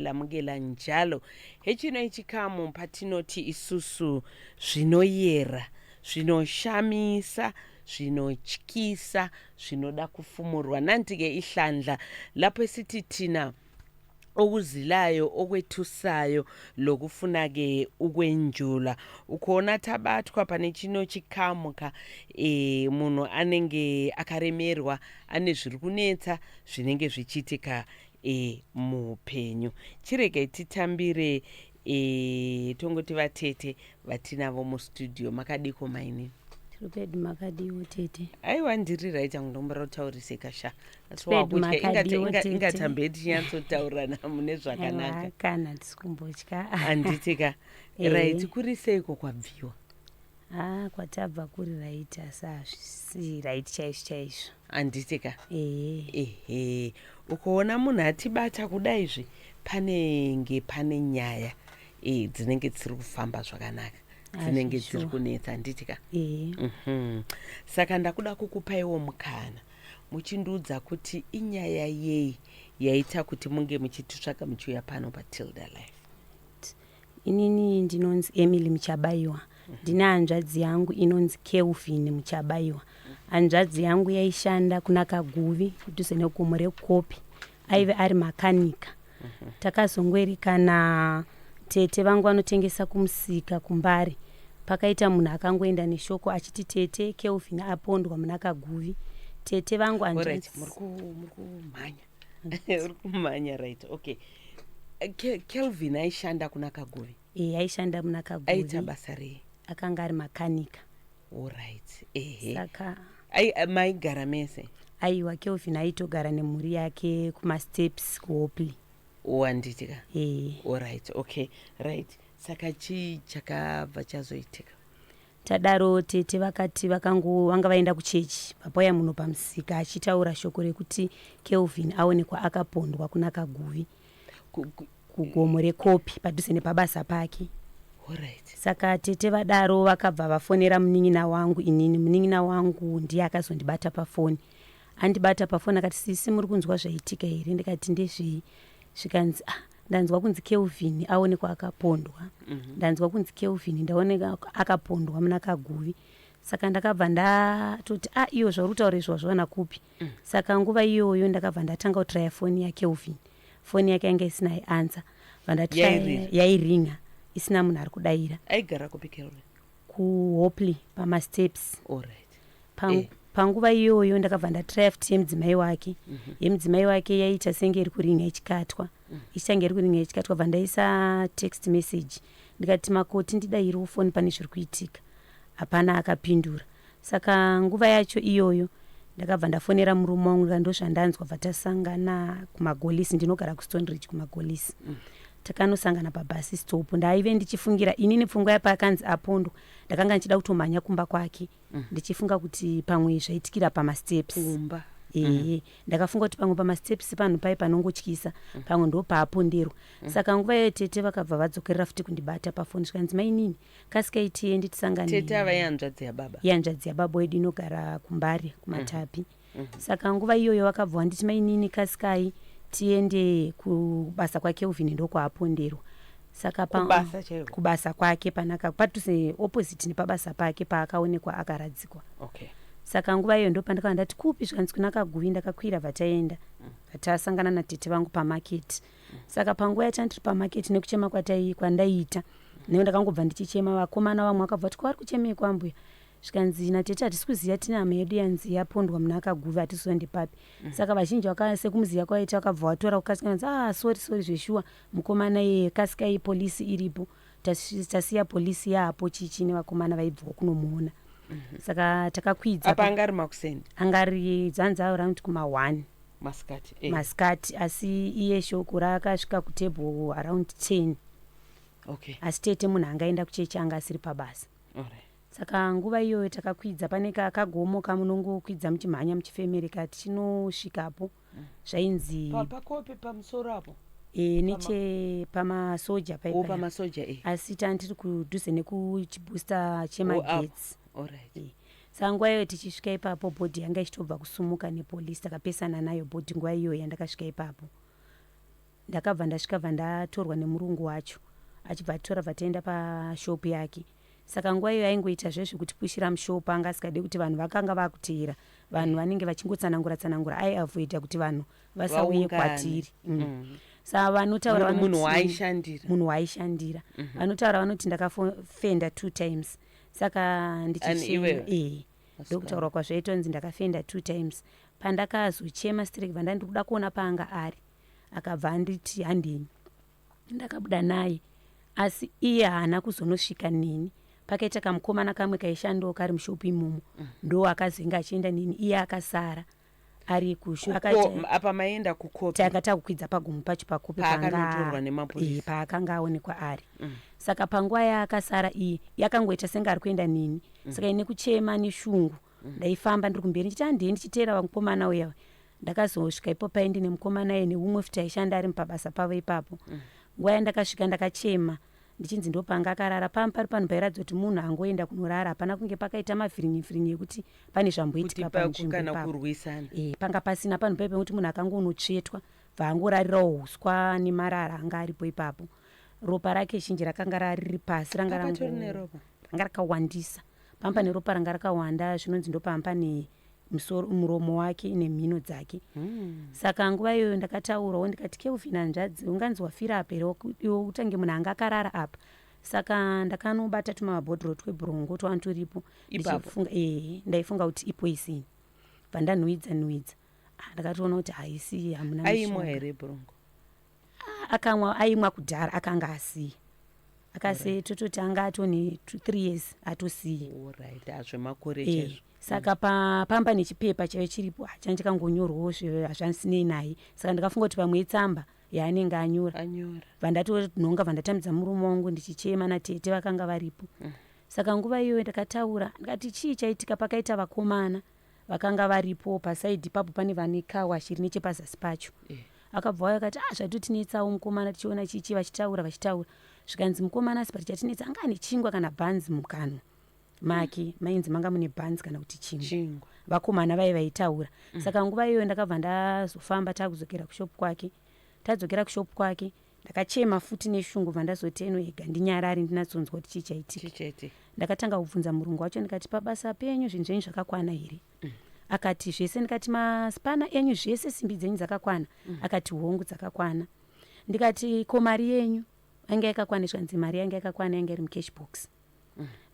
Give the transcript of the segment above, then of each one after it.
Lamukela njalo hechino ichikamu patinoti isusu zvinoyera, zvinoshamisa, zvinotyisa, zvinoda kufumurwa. Nanti-ke ihlandla lapho esithi thina okuzilayo, okwethusayo, lokufuna-ke ukwenjula. Ukaona tabatwa pane chino chikamu ka, munhu anenge akaremerwa, ane zviri kunetsa zvinenge zvichiitika muupenyu. Chiregai titambire tongoti vatete vatinavo mustudio. Makadiko mainini? Tiri pedu, makadiwo tete? Aiwa, ndiri right angu. Ndombora kutaurise kasha. Pedu, makadiwo tete? Ingatambe tichinyatsotaurirana mune zvakanaka. Aiwa, kana tisi kumbotya. Handitika? Right, kuri seiko kwabviwa? Ha, kwatabva kuri right, asi hazvisi right chaizvo chaizvo. Handitika? Ehe. Ehe, ukaona munhu atibata kudaizvi, panenge pane nyaya dzinenge dzisiri kufamba zvakanaka, dzinenge dziri kunetsa, handitika? Ehe. Saka ndakuda kukupaiwo mukana muchindiudza kuti inyaya yei yaita kuti munge muchititsvaga, muchiuya pano paTilda Life. Inini ndinonzi Emily Muchabaiwa. Ndine hanzvadzi yangu inonzi Kelvin Muchabaiwa. Hanzvadzi yangu yaishanda kuna Kaguvi, kudhuze negomo rekuKopi. Aive ari makanika. Takazongwerikana tete vangu vanotengesa kumusika kuMbare, pakaita munhu akangoenda neshoko achiti tete Kelvin apondwa muna Kaguvi. Tete vangu Alright, muri kumhanya, uri kumhanya. Right, okay. Kelvin aishanda kuna Kaguvi? E, aishanda muna Aita Kaguvi. Basa rei? Akanga ari makanika. Alright, ehe. Saka Maigara mese? Aiwa, Kelvin aitogara nemhuri yake kumasteps kuHopley. Wanditika? E. Alright, okay, right. Saka chii chakabva chazoitika? Tadaro, tete vakati vakango vanga vaenda kuchechi, papauya munhu pamusika achitaura shoko rekuti Kelvin aonekwa akapondwa kuna Kaguvi, kugomo reKopi, padhuze nepabasa pake. Saka tete vadaro, vakabva vafonera munin'ina wangu inini. Munin'ina wangu ndiye akazondibata pafoni. Andibata pafoni akati, "Sisi, muri kunzwa zvaitika here?" Ndikati, "Ndezvei?" Zvikanzi, "Ah, ndanzwa kunzi Kelvin aonekwa akapondwa. Ndanzwa kunzi Kelvin ndaoneka akapondwa muna Kaguvi." Saka ndakabva ndatoti, "A, iyo zvauri kutaura izvo wazviwana kupi?" Saka nguva iyoyo ndakabva ndatanga kutraya foni yaKelvin. Foni yake yanga isina answer. Yairira? Yairinga isina munhu ari kudayira. Aigara kupi Kelvin? KuHopley, pamasteps. Alright. Panguva iyoyo ndakabva ndatraya futi yemudzimai wake. Yemudzimai wake yaita senge iri kuringa ichikatwa, ichitanga iri kuringa ichikatwa. Bva ndaisa text message ndikati, "Makoti, ndidayiriwo foni, pane zviri kuitika." Hapana akapindura. Saka nguva yacho iyoyo ndakabva ndafonera murume wangu ndikati, "Ndozvandanzwa." Bva tasangana kuMagolisi. Ndinogara kuStoneridge, kuMagolisi. Takanosangana pabus stop. Ndaive ndichifungira inini, pfungwa yapakanzi apondwa, ndakanga ndichida kutomhanya kumba kwake, ndichifunga kuti pamwe zvaitikira pamasteps. Kumba? Ehe, ndakafunga kuti pamwe pamasteps, panhu pai panongotyisa, pamwe ndo paaponderwa. Saka nguva iyoyo tete vakabva vadzokerera futi kundibata pafoni, zvikanzi, "Mainini, kasikai tiende tisangane." Tete ava ihanzvadzi yababa? Ihanzvadzi yababa wedu inogara kuMbare, kuMatapi. Saka nguva iyoyo vakabva vanditi, "Mainini, kasikai tiende kubasa kwaKelvin, ndokwaaponderwa." Saka Kubasa chaiko? Kubasa kwake, panaka padhuze, opposite nepabasa pake paakaonekwa akaradzikwa. Saka nguva iyoyo ndopandakava ndati, "Kupi?" Zvikanzi, "Kuna Kaguvi." Ndakakwira, bva taenda, bva tasangana natete vangu pamaketi. Saka panguva yatanga tiri pamaketi, nekuchema kwandaiita neo, ndakangobva ndichichema. Vakomana vamwe vakabva vati, "Kwavari kuchemei kwambuya?" Zvikanzi natete, "Hatisi kuziva, tine hama yedu yanzi yapondwa muna Kaguvi, hatisiziva ndepapi." Saka vazhinji sekumuziva kwaita, vakabva vatora kukasikanzi, "Ah, sorry, sorry, zveshuwa mukomana iyeye, kasikai, polisi iripo." Tasiya polisi yaapo chichi nevakomana vaibvawo kunomuona. Saka takakwidza. Apa anga ari makuseni? Angari dzanzi around kuma1. Masikati. Masikati, asi iye shoko raakasvika kutable around 10. Asi tete munhu angaenda kuchechi, anga asiri pabasa. Saka nguva iyoyo takakwidza, pane kagomo kamunongokwidza muchimhanya muchifemereka. Tichinosvikapo, zvainzi Pakope pamusoro apo? E, neche pamasoja. O, pamasoja. Asi tanga tiri kudhuze nekuchibooster chemagetsi. Alright. Saka nguva iyoyo tichisvika ipapo, bhodhi yanga ichitobva kusumuka nepolisi. Takapesana nayo bhodhi nguva iyoyo yandakasvika ipapo. Ndakabva ndasvika, bva ndatorwa nemurungu wacho, achibva atora, bva taenda pashopu yake. Saka nguva iyo aingoita zvezvekutipushira mushopu, anga asikade kuti vanhu vakanga vakuteera, vanhu vanenge vachingotsanangura tsanangura, aiavoida kuti vanhu vasauye Vaungane. kwatiri. Saka vanotaura Munhu vanoti- waaishandira. Munhu waaishandira. Vanotaura vanoti ndakafenda two times, saka Ani ndichichema iwewe? ee, ndokutaura kwazvaitonzi ndakafenda two times. Pandakazochema stereki, bva ndandiri kuda kuona paanga ari, akabva anditi handei. Ndakabuda naye, asi iye haana kuzonosvika neni. Pakaita kamukomana kamwe kaishandawo kari mushopu imomo, ndo akazenge achienda neni, iye akasara ari kusho. Apa maenda kukopi? Tanga takukwidza pagomo pacho, pakope. Paakanotorwa nemapurisa. Paakanga aonekwa ari. Saka panguva yaakasara iyi, yakangoita senge ari kuenda neni. Saka ine kuchema neshungu, ndaifamba ndiri kumberi ndichiti handei, ndichiteera vamukomana uya. Ndakazosvika ipo paindi nemukomana iye neumwe futi aishanda ari mupabasa pavo ipapo. Nguva yandakasvika ndakachema ndichinzi ndopanga akarara. Pamba pari panhu pairatidza kuti munhu angoenda kunorara, hapana kunge pakaita mavhirinyi vhirinyi ekuti pane kuti zvamboitika panzvimbo kana ipapo. Kurwisana. E, panga pasina panhu paipe pekuti munhu akangonotsvetwa, bva angorarirawo huswa nemarara anga aripo ipapo. Ropa rake zhinji rakanga rariri pasi, ranga Papatori neropa? Ranga rakawandisa pamba neropa ranga rakawanda. Zvinonzi ndopamba pane musoro, muromo wake nemhino dzake. Saka nguva iyoyo ndakataurawo ndikati, "Kelvin hanzvadzi, unganzi wafira apa here iwe utange munhu anga akarara apa?" Saka ndakanobata tumabhodhoro twebhurongo twanga turipo. Ipapo? Ndichifunga, ee, ndaifunga kuti ipoison, bva ndanhuhwidza nhuhwidza. Ah, ndakatoona kuti haisi, hamuna Aimwa mishonga. here bhurongo? Akamwa, aimwa kudhara, akanga asiya, akase tototi anga atone 3 years atosiya. Alright, hazvemakore chaizvo. Saka pamba nechipepa chaive chiripo changa chakangonyorwawo hazvansinei naye. Saka ndakafunga kuti pamwe itsamba yaanenge anyora. Anyora. Bva ndatonhonga, bva ndatambidza murume wangu ndichichema natete vakanga varipo. Saka nguva iyoyo ndakataura ndikati, "Chii chaitika?" Pakaita vakomana vakanga varipo pasaidhi ipapo, pane vane kawashi rine chepazasi pacho. Akabva auya akati, "Ah, zvatotinetsawo mukomana, tichiona chichi." Vachitaura vachitaura, zvikanzi mukomana, asi patichatinetsa anga ane chingwa kana bhanzi mukanwa make, mainzi manga mune bhanzi kana kuti chingwa. Chingwa. Vakomana vai vaitaura. Saka nguva iyoyo ndakabva ndazofamba, takudzokera kushopu kwake. Tadzokera kushopu kwake, ndakachema futi neshungu, bva ndazoti eno ega ndinyarare, ndinatsonzwa kuti chii chaitika. Chichaitika. Ndakatanga kubvunza murungu wacho ndikati, "Pabasa penyu zvinhu zvenyu zvakakwana here?" Akati, "Zvese." Ndikati, "Masipana enyu zvese, simbi dzenyu dzakakwana?" Akati, "Hongu, dzakakwana." Ndikati, "Ko mari yenyu yanga yakakwana?" Zvikanzi mari yanga yakakwana, yanga iri mucash box.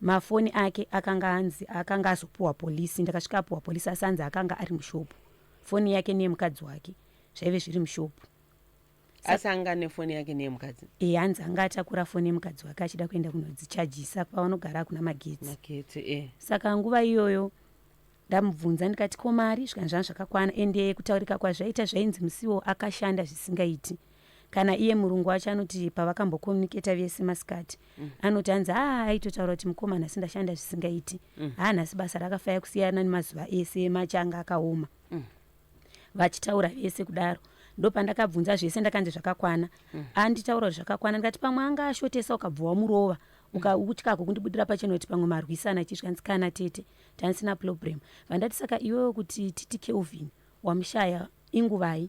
Mafoni ake akanga anzi akanga azopuhwa polisi. Ndakasvika apuhwa polisi, asi anzi akanga ari mushopu, foni yake neyemukadzi wake zvaive zviri mushopu. Asi anga nefoni yake neyemukadzi? E, hanzi anga atakura foni yemukadzi wake achida kuenda kunodzichajisa pavanogara kuna magetsi. Magetsi, e. Saka nguva iyoyo ndamubvunza ndikati, "Ko mari?" Zvikanzi zvanga zvakakwana. Ende kutaurika kwazvaita, zvainzi musiwo akashanda zvisingaiti. Kana iye murungu wacho anoti pavakambokomuniketa vese masikati, anoti hanzi aa, aitotaura kuti, "Mukoma, nhasi ndashanda zvisingaiti. Haa, nhasi basa rakafaya kusiyana nemazuva ese machanga akaoma." Vachitaura vese kudaro, ndopandakabvunza zvese, ndakanzi zvakakwana. Anditaura kuti zvakakwana, ndikati, "Pamwe anga ashotesa, ukabva wamurova, utyako kundibudira pachena kuti pamwe marwisana." Chisvikanzi, "Kana tete, tanisina problem." Vandati, "Saka iwewe kuti titi Kelvin wamushaya inguvai?"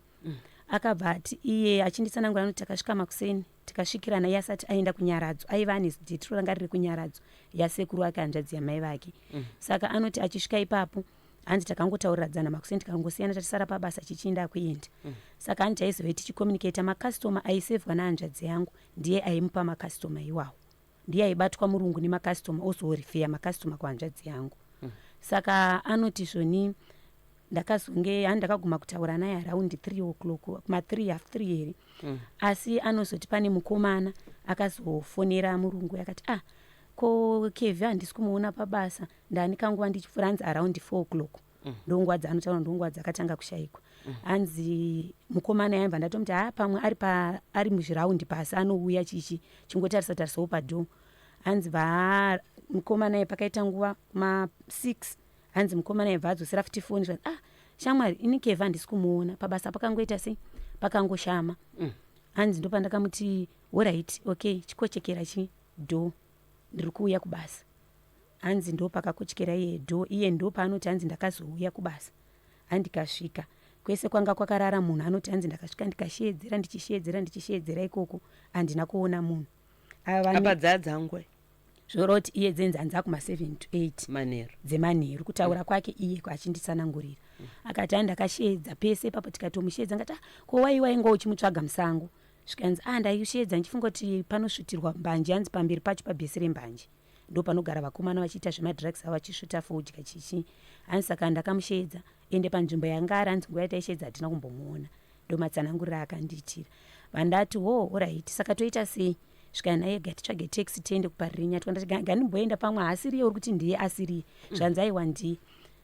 Akabva ati iye achinditsanangura, anoti takasvika makuseni, tikasvikirana iye asati aenda kunyaradzo. Aiva ane detro ranga riri kunyaradzo yasekuru ake, hanzvadzi yamai vake. Saka anoti achisvika ipapo, hanzi takangotauradzana makuseni, tikangosiyana, tatisara pabasa chichienda kuenda. Saka hanzi taizove tichicommunicata, makastoma aisevhwa nehanzvadzi yangu, ndiye aimupa makastoma iwawo, ndiye aibatwa murungu nemakastoma, ozorifeya makastoma kuhanzvadzi yangu. Saka anoti zvoni ndakazonge hani ndakaguma kutaura naye around 3 o'clock, kuma3, half 3 here. Asi anozoti pane mukomana akazofonera murungu akati, "Ah, ko Kevhi handisi kumuona pabasa, ndani kanguva ndichipfuura." Hanzi around 4 o'clock, ndonguva dzaanotaura, ndonguva dzakatanga kushayikwa. Hanzi mukomana yaibva ndatomuti, "Ha, pamwe ari pa ari muzviraundi pasi, anouya chichi chingotarisa tarisawo padhoo." Hanzi va mukomana pakaita nguva ma6, hanzi mukomana aibva adzosera futi foni, zvanzi, "Ah, shamwari, ini Kevha handisi kumuona pabasa, pakangoita sei, pakangoshama." Hanzi ndopandakamuti, "Alright, okay, chikochekera chi door, ndiri kuuya kubasa." Hanzi ndo pakakochekera iye door, iye ndo paanoti hanzi ndakazouya kubasa, handikasvika. Kwese kwanga kwakarara munhu anoti hanzi ndakasvika ndikasheedzera, ndichisheedzera, ndichisheedzera ikoko, handina kuona munhu. Apa dzadzangwe? Zvoreva kuti iye dzenzi hanzi akuma7 to 8 manheru. Dzemanheru, kutaura kwake iye achinditsanangurira. Akati hai, ndakasheedza pese ipapo, tikatomusheedza. Ngati, "Ah, ko wai wainga uchimutsvaga musango?" Zvikanzi, "A, ndaisheedza ndichifunga kuti panosvutirwa mbanje." Hanzi pamberi pacho pabhesi rembanje ndo panogara vakomana vachiita zvemadrugs avo, vachisvuta fodya chichi. Hanzi saka ndakamusheedza, ende panzvimbo yanga ari, hanzi nguva yataisheedza hatina kumbomuona. Ndo matsananguriro akandiitira. Vandati, "Ho, alright, saka toita sei?" Svika naye, "Gatitsvage taxi tiende kuParirenyatwa." Ndati, "Ngandimboenda, pamwe haasiriye uri kuti ndiye asiriye." Zvanzi, "Aiwa, ndiye."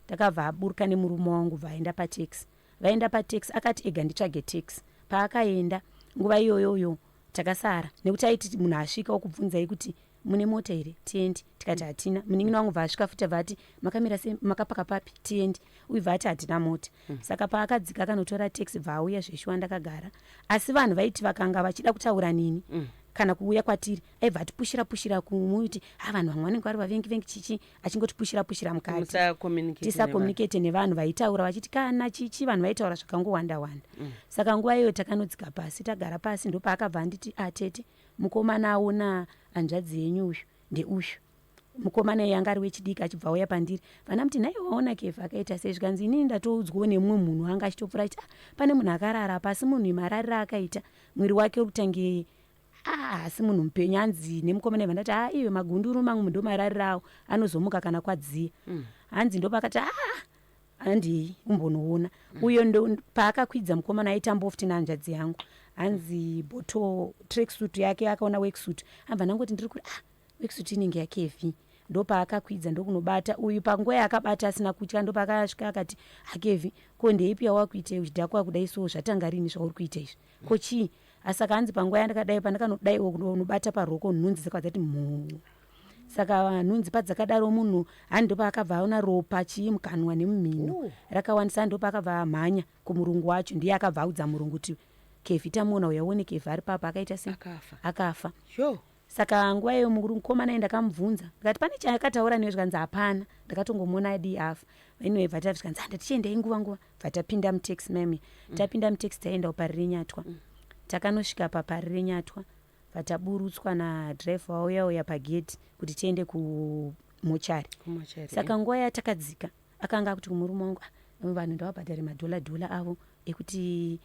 Takabva aburuka nemurume wangu, bva aenda pataxi. Vaenda pataxi, akati, "Ega nditsvage taxi." Paakaenda nguva iyoyoyo takasara, nekuti aiti munhu asvika okubvunzai kuti, "Mune mota here? Tiende." Tikati, "Hatina." Munin'ina wangu bva asvika futi, bva ati, "Makamira sei? Makapaka papi? Tiende." Uyu bva ati, "Hatina mota." Saka paakadzika akanotora taxi, bva auya zveshuwa. Ndakagara, asi vanhu vaiti vakanga vachida kutaura neni kana kuuya kwatiri, aibva atipushira pushira kumuti, ha, vanhu vamwe vanenge vari vavengi vengi chichi, achingotipushira pushira mukati. Musacommunicate. Tisacommunicate nevanhu. Vaitaura vachiti kana chichi, vanhu vaitaura zvakangowanda wanda. Saka nguva iyoyo takanodzika pasi, tagara pasi, ndopaakabva anditi, "Atete, mukomana aona hanzvadzi yenyu uyu ndeuyu." Mukomana iye anga ari wechidiki, achibva auya pandiri. Vana muti, "Nhai, waona Kevhi akaita sei?" Zvikanzi, "Inini ndatoudzwawo nemumwe munhu anga achitopfuura achiti, ah, pane munhu akarara pasi, munhu uyu marariro akaita mwiri wake uri kutange, ah, asi munhu mupenyu." Hanzi nemukomana ibva ndati, "A, iwe magunduru mamwe ndo marariro awo, anozomuka kana kwadziya." Hanzi ndopakati, "A, handei umbonoona." Uyo ndo paakakwidza mukomana aitambawo futi nehanzvadzi yangu. Hanzi bhoto tracksuit yake, akaona worksuit, abva ndangoti, "Ndiri kuti, ah, worksuit inenge yaKevhi." Ndopaakakwidza ndokunobata uyu. Panguva yaakabata asina kutya, ndopaakasvika akati, "AKevhi, ko ndeipi yawakuita uchidhakwa kudai? So zvatanga rini zvauri kuita izvi? Ko chii?" Asaka hanzi panguva yandakadai, pandakanodaiwo kunobata paroko, nhunzi dzakabva dzati mhuu. Saka nhunzi padzakadaro, munhu hani ndopaakabva aona ropa chii mukanwa nemumhino rakawandisa. Ndopaakabva amhanya kumurungu wacho, ndiye akabva audza murungu kuti Kevhi tamuona uya, uone Kevhi ari papa akaita sei. Akafa. Akafa. Sure. Saka nguva iyo mukomana ndakamubvunza, ndikati, "Pane chaakataura newe?" Zvikanzi, "Hapana, ndakatongomuona adii afa." Anyway, bva zvikanzi, "Handa tichiendei nguva nguva." Bva tapinda mutaxi mami. Tapinda mutaxi, taenda kuParirenyatwa. Takanosvika paParirenyatwa, bva taburutswa nadhiraivha wauya uya pagedhi kuti tiende kumochari. Kumochari. Saka nguva yatakadzika, akanga akuti kumurume wangu, "Ah, vanhu ndavabhadhare madhola dhola avo ekuti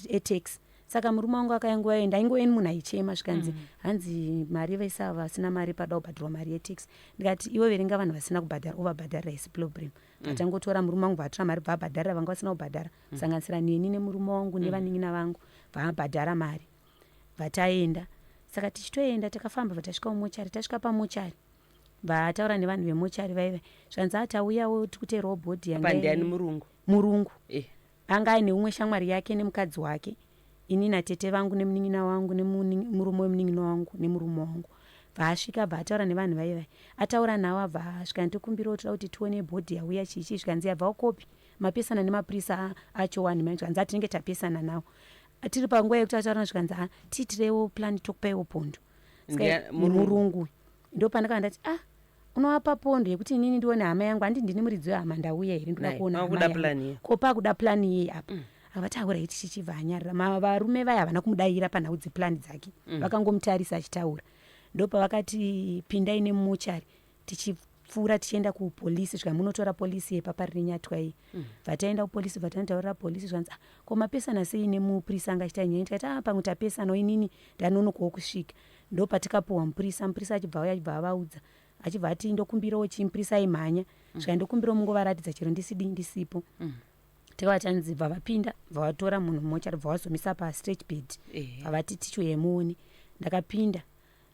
etaxi." Saka murume wangu akaya, nguva iyo ndaingoeni munhu aichema. Zvikanzi, hanzi mari vese ava vasina mari, pada kubhadharwa mari yetaxi. Ndikati, "Iwe verenga vanhu vasina kubhadhara, uvabhadharira, isi problem." Vatangotora, murume wangu vatora mari, bva abhadharira vanga vasina kubhadhara, kusanganisira neni nemurume wangu nevanin'ina vangu. Bvaabhadhara mari, bvataenda. Saka tichitoenda, takafamba, bvatasvika mumochari. Tasvika pamochari, bvataura nevanhu vemochari vaiva. Zvanzi, "Atauyawo tikuteerawo body." Apa ndiani, murungu? Murungu. Anga aine umwe shamwari yake nemukadzi wake, ini natete vangu nemunin'ina wangu nemurume wemunin'ina wangu nemurume wangu. Bvaasvika, bva ataura nevanhu vaivai, ataura navo, abva asvika, "Ndikumbirawo, toda kuti tione body yauya chichi." Zvikanzi, "Yabvawo kopi? Mapesana nemapurisa acho wani mai?" Zvikanzi, "Atinenge tapesana nawo tiri panguva yekuti ataura." Zvikanzi, "A, tiitirewo plan, tokupaiwo pondo." Murungu. Murungu. Ndopandakava ndati, "Ah, unovapa pondo yekuti inini ndione hama yangu? Handi ndini muridzi wehama, ndauya here, ndoda Nai, kuona hama makuda yangu." Plan iye. Ko pakuda plan yei apa? Akavati, "Aurai." Tichichibva anyarara. Varume vaya havana kumudayira panhau dzeplani dzake. Vakangomutarisa achitaura. Ndopavakati, "Pindai nemumochari." Tichipfuura tichienda kupolisi, svika munotora polisi yepaParirenyatwa iyi. Bva taenda kupolisi, bva tanotaurira polisi. Zvanzi, "Ah, ko mapesana sei nemupurisa anga achiita nyaya?" Tikati, "Ah, pamwe tapesanawo, inini ndanonokawo kusvika." Ndopatikapuhwa mupurisa. Mupurisa achibva auya, achibva avaudza, achibva ati, "Ndokumbirawo chii?" Mupurisa aimhanya, svika, "Ndokumbirawo mungovaratidza chero ndisidi ndisipo." Takava tanzi, bva vapinda, bva vatora munhu mumochari, bva vazomisa pastretch bed. Bva vati, "Tichiuye muone." Ndakapinda.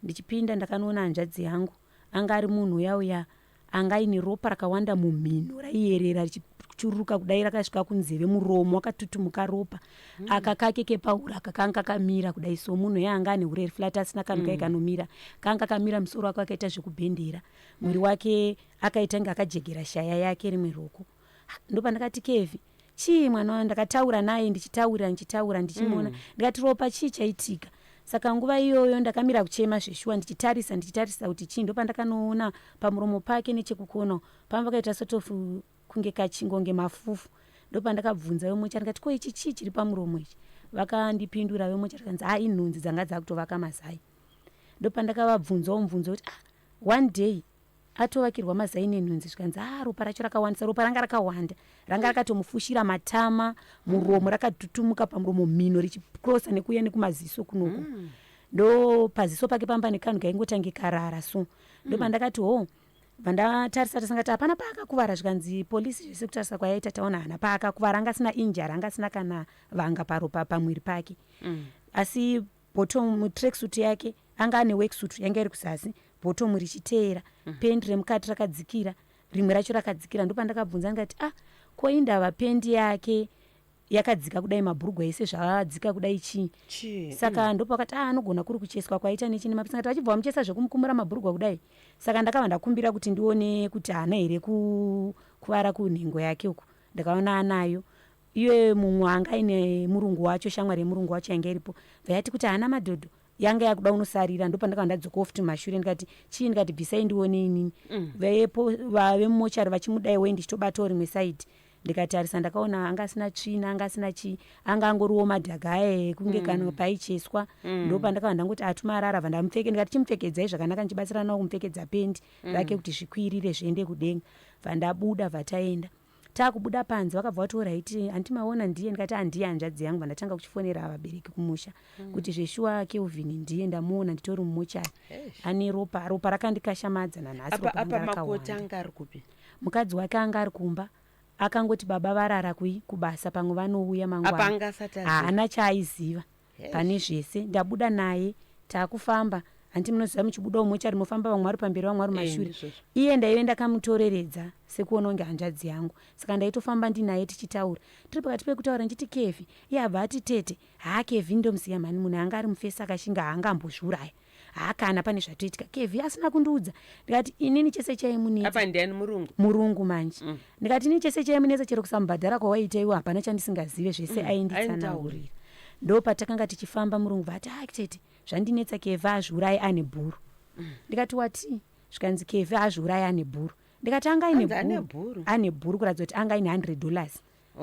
Ndichipinda, ndakanoona hanzvadzi yangu. Anga ari munhu uya uya anga aine ropa rakawanda mumhino, raiyerera richichururuka kudai, rakasvika kunzeve, muromo wakatutumuka ropa. Aka kake kepauro aka kanga kakamira kudai, so munhu uya anga ane hure flat, asina kanhu kai kanomira, kanga kamira. Musoro wake wakaita zvekubhendera, mwiri wake akaita kunge akajegera shaya yake rimwe roko. Ndopandakati, "Kevhi, chii mwana wangu?" Ndakataura naye, ndichitaura, ndichitaura, ndichimuona. Ndikati, "Ropa, chii chaitika?" Saka nguva iyoyo ndakamira kuchema zveshuwa, ndichitarisa, ndichitarisa kuti chii. Ndopandakanoona pamuromo pake nechekukona pamba pakaita sort of kunge kachingonge mafufu. Ndopandakabvunza vemochari ndikati, ko ichi chii chiri pamuromo ichi? Vakandipindura vemochari kanzi, a, inhunzi dzanga dzakutovaka mazai. Ndopandakavabvunzawo mubvunzo kuti, ah, one day atovakirwa mazai nenhunzi? Zvikanzi, a, ropa racho rakawandisa. Ropa ranga rakawanda, ranga rakatomufushira matama, muromo rakatutumuka, pamuromo, mhino richikrosa nekuuya nekumaziso kunoku. Ndo paziso pake pamba nekanhu kaingotange karara. So ndopandakati, ho, vandatarisa tasangati hapana paakakuvara. Zvikanzi polisi zvese kutarisa kwayaita, taona hana paakakuvara, anga asina injury, anga asina kana vanga paropa pamwiri pake. Asi bottom tracksuit yake, anga ane worksuit yanga iri kuzasi, bottom richiteera, pendi remukati rakadzikira, rimwe racho rakadzikira. Ndopandakabvunza ndikati, ah, ko indava pendi yake yakadzika kudai, mabhurugwa ese zvadzika kudai, chii? Chii? Saka ndopakati, ah, anogona kuri kucheswa kwaita nechine mapisa. Ngati vachibva vamuchesa zvekumukumura mabhurugwa kudai. Saka ndakabva ndakumbira kuti ndione kuti haana here kuvara kunhengo yake uku. Ndakaona anayo. Iye mumwe anga aine murungu wacho, shamwari yemurungu wacho yanga iripo, bvayati kuti haana madhodho, yanga yakuda unosarira. Ndopandakabva ndadzokawo futi mumashure, ndikati, chii? Ndikati, bvisai ndione inini. Vepo vemumochari vachimudai wei, ndichitobatawo rimwe side. Ndikatarisa, ndakaona anga asina tsvina, anga asina chii, anga angoriwo madhaga aya ekunge kana paicheswa. Ndopandakabva ndangoti atumarara, bva ndamupfeke, ndikati, chimupfekedzai zvakanaka, ndichibatsirana nawo kumupfekedza pendi rake kuti zvikwirire zviende kudenga. Bva ndabuda, bva taenda. Taakubuda panze, vakabva vati, alright, hanti maona ndiye? Ndikati, handiye hanzvadzi yangu. Vandatanga kuchifonera vabereki kumusha kuti zveshuwa Kelvin ndiye, ndamuona, nditori mumochari. Eish. Ane ropa, ropa rakandikashamadza nanhasi. Apa Ropa apa ranga makoti rakawanda. anga ari kupi? Mukadzi wake anga ari kumba, akangoti baba varara kui kubasa, pamwe vanouya Apa mangwana. anga asati aziva? Haana chaaiziva. Eish. Pane zvese ndabuda naye, taakufamba. Hanti munoziva muchibuda mumochari mofamba, vamwe vari pamberi, vamwe vari mashure. Ndizvozvo. Iye ndaive ndakamutoreredza sekuona kunge hanzvadzi yangu, saka ndaitofamba ndinaye tichitaura. Tiri pakati pekutaura ndichiti, Kevi. Iye abva ati, tete, haa, Kevi ndomuziya mhani, munhu anga ari mufesi akashinga, haangambozviuraya. Haa, kana pane zvatoitika Kevi asina kundiudza. Ndikati, inini chese chaimunetsa Apa ndiani, murungu? Murungu manje. Ndikati, ini chese chaimunetsa, chero kusamubhadhara kwawaita iwe, hapana chandisingazive zvese. Ainditsanangurira. Ndo patakanga tichifamba, murungu bva ati, ah, tete, zvandinetsa, Kevhi azviurayi ane bhuru. Ndikati, wati? Zvikanzi, Kevhi azviurayi ane bhuru. Ndikati, anga aine Anzi ane bhuru? Bhuru. Ane bhuru, kuratidza kuti anga aine $100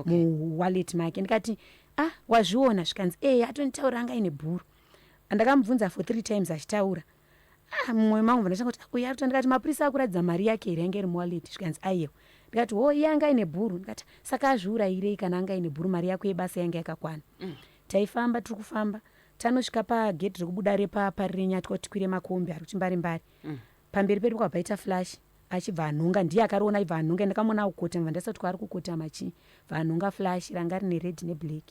muwallet make. Ndikati, ah, wazviona? Zvikanzi, e, atonditaura, anga aine bhuru. Ndakamubvunza for three times achitaura. Ah, mumwe mangu vandatanga kuti, ah, uyu arikuta. Ndikati, mapurisa akuratidza mari yake here yange iri muwallet? Zvikanzi, aiwa. Ndikati, ho, iye anga aine bhuru. Ndikati, saka azviurayirei kana anga aine bhuru, mari yako yebasa yange yakakwana? Taifamba, tiri kufamba, tanosvika pagedhi rekubuda repaParirenyatwa kuti tikwire makombi ari kuchimbare mbare. Pamberi pedu kwabva paita flash, achibva anhonga. Ndiye akariona, aibva anhonga. Ndakamuona akukotama, ndasati kwaari kukotama chii, bva anhonga flash ranga rine red neblack.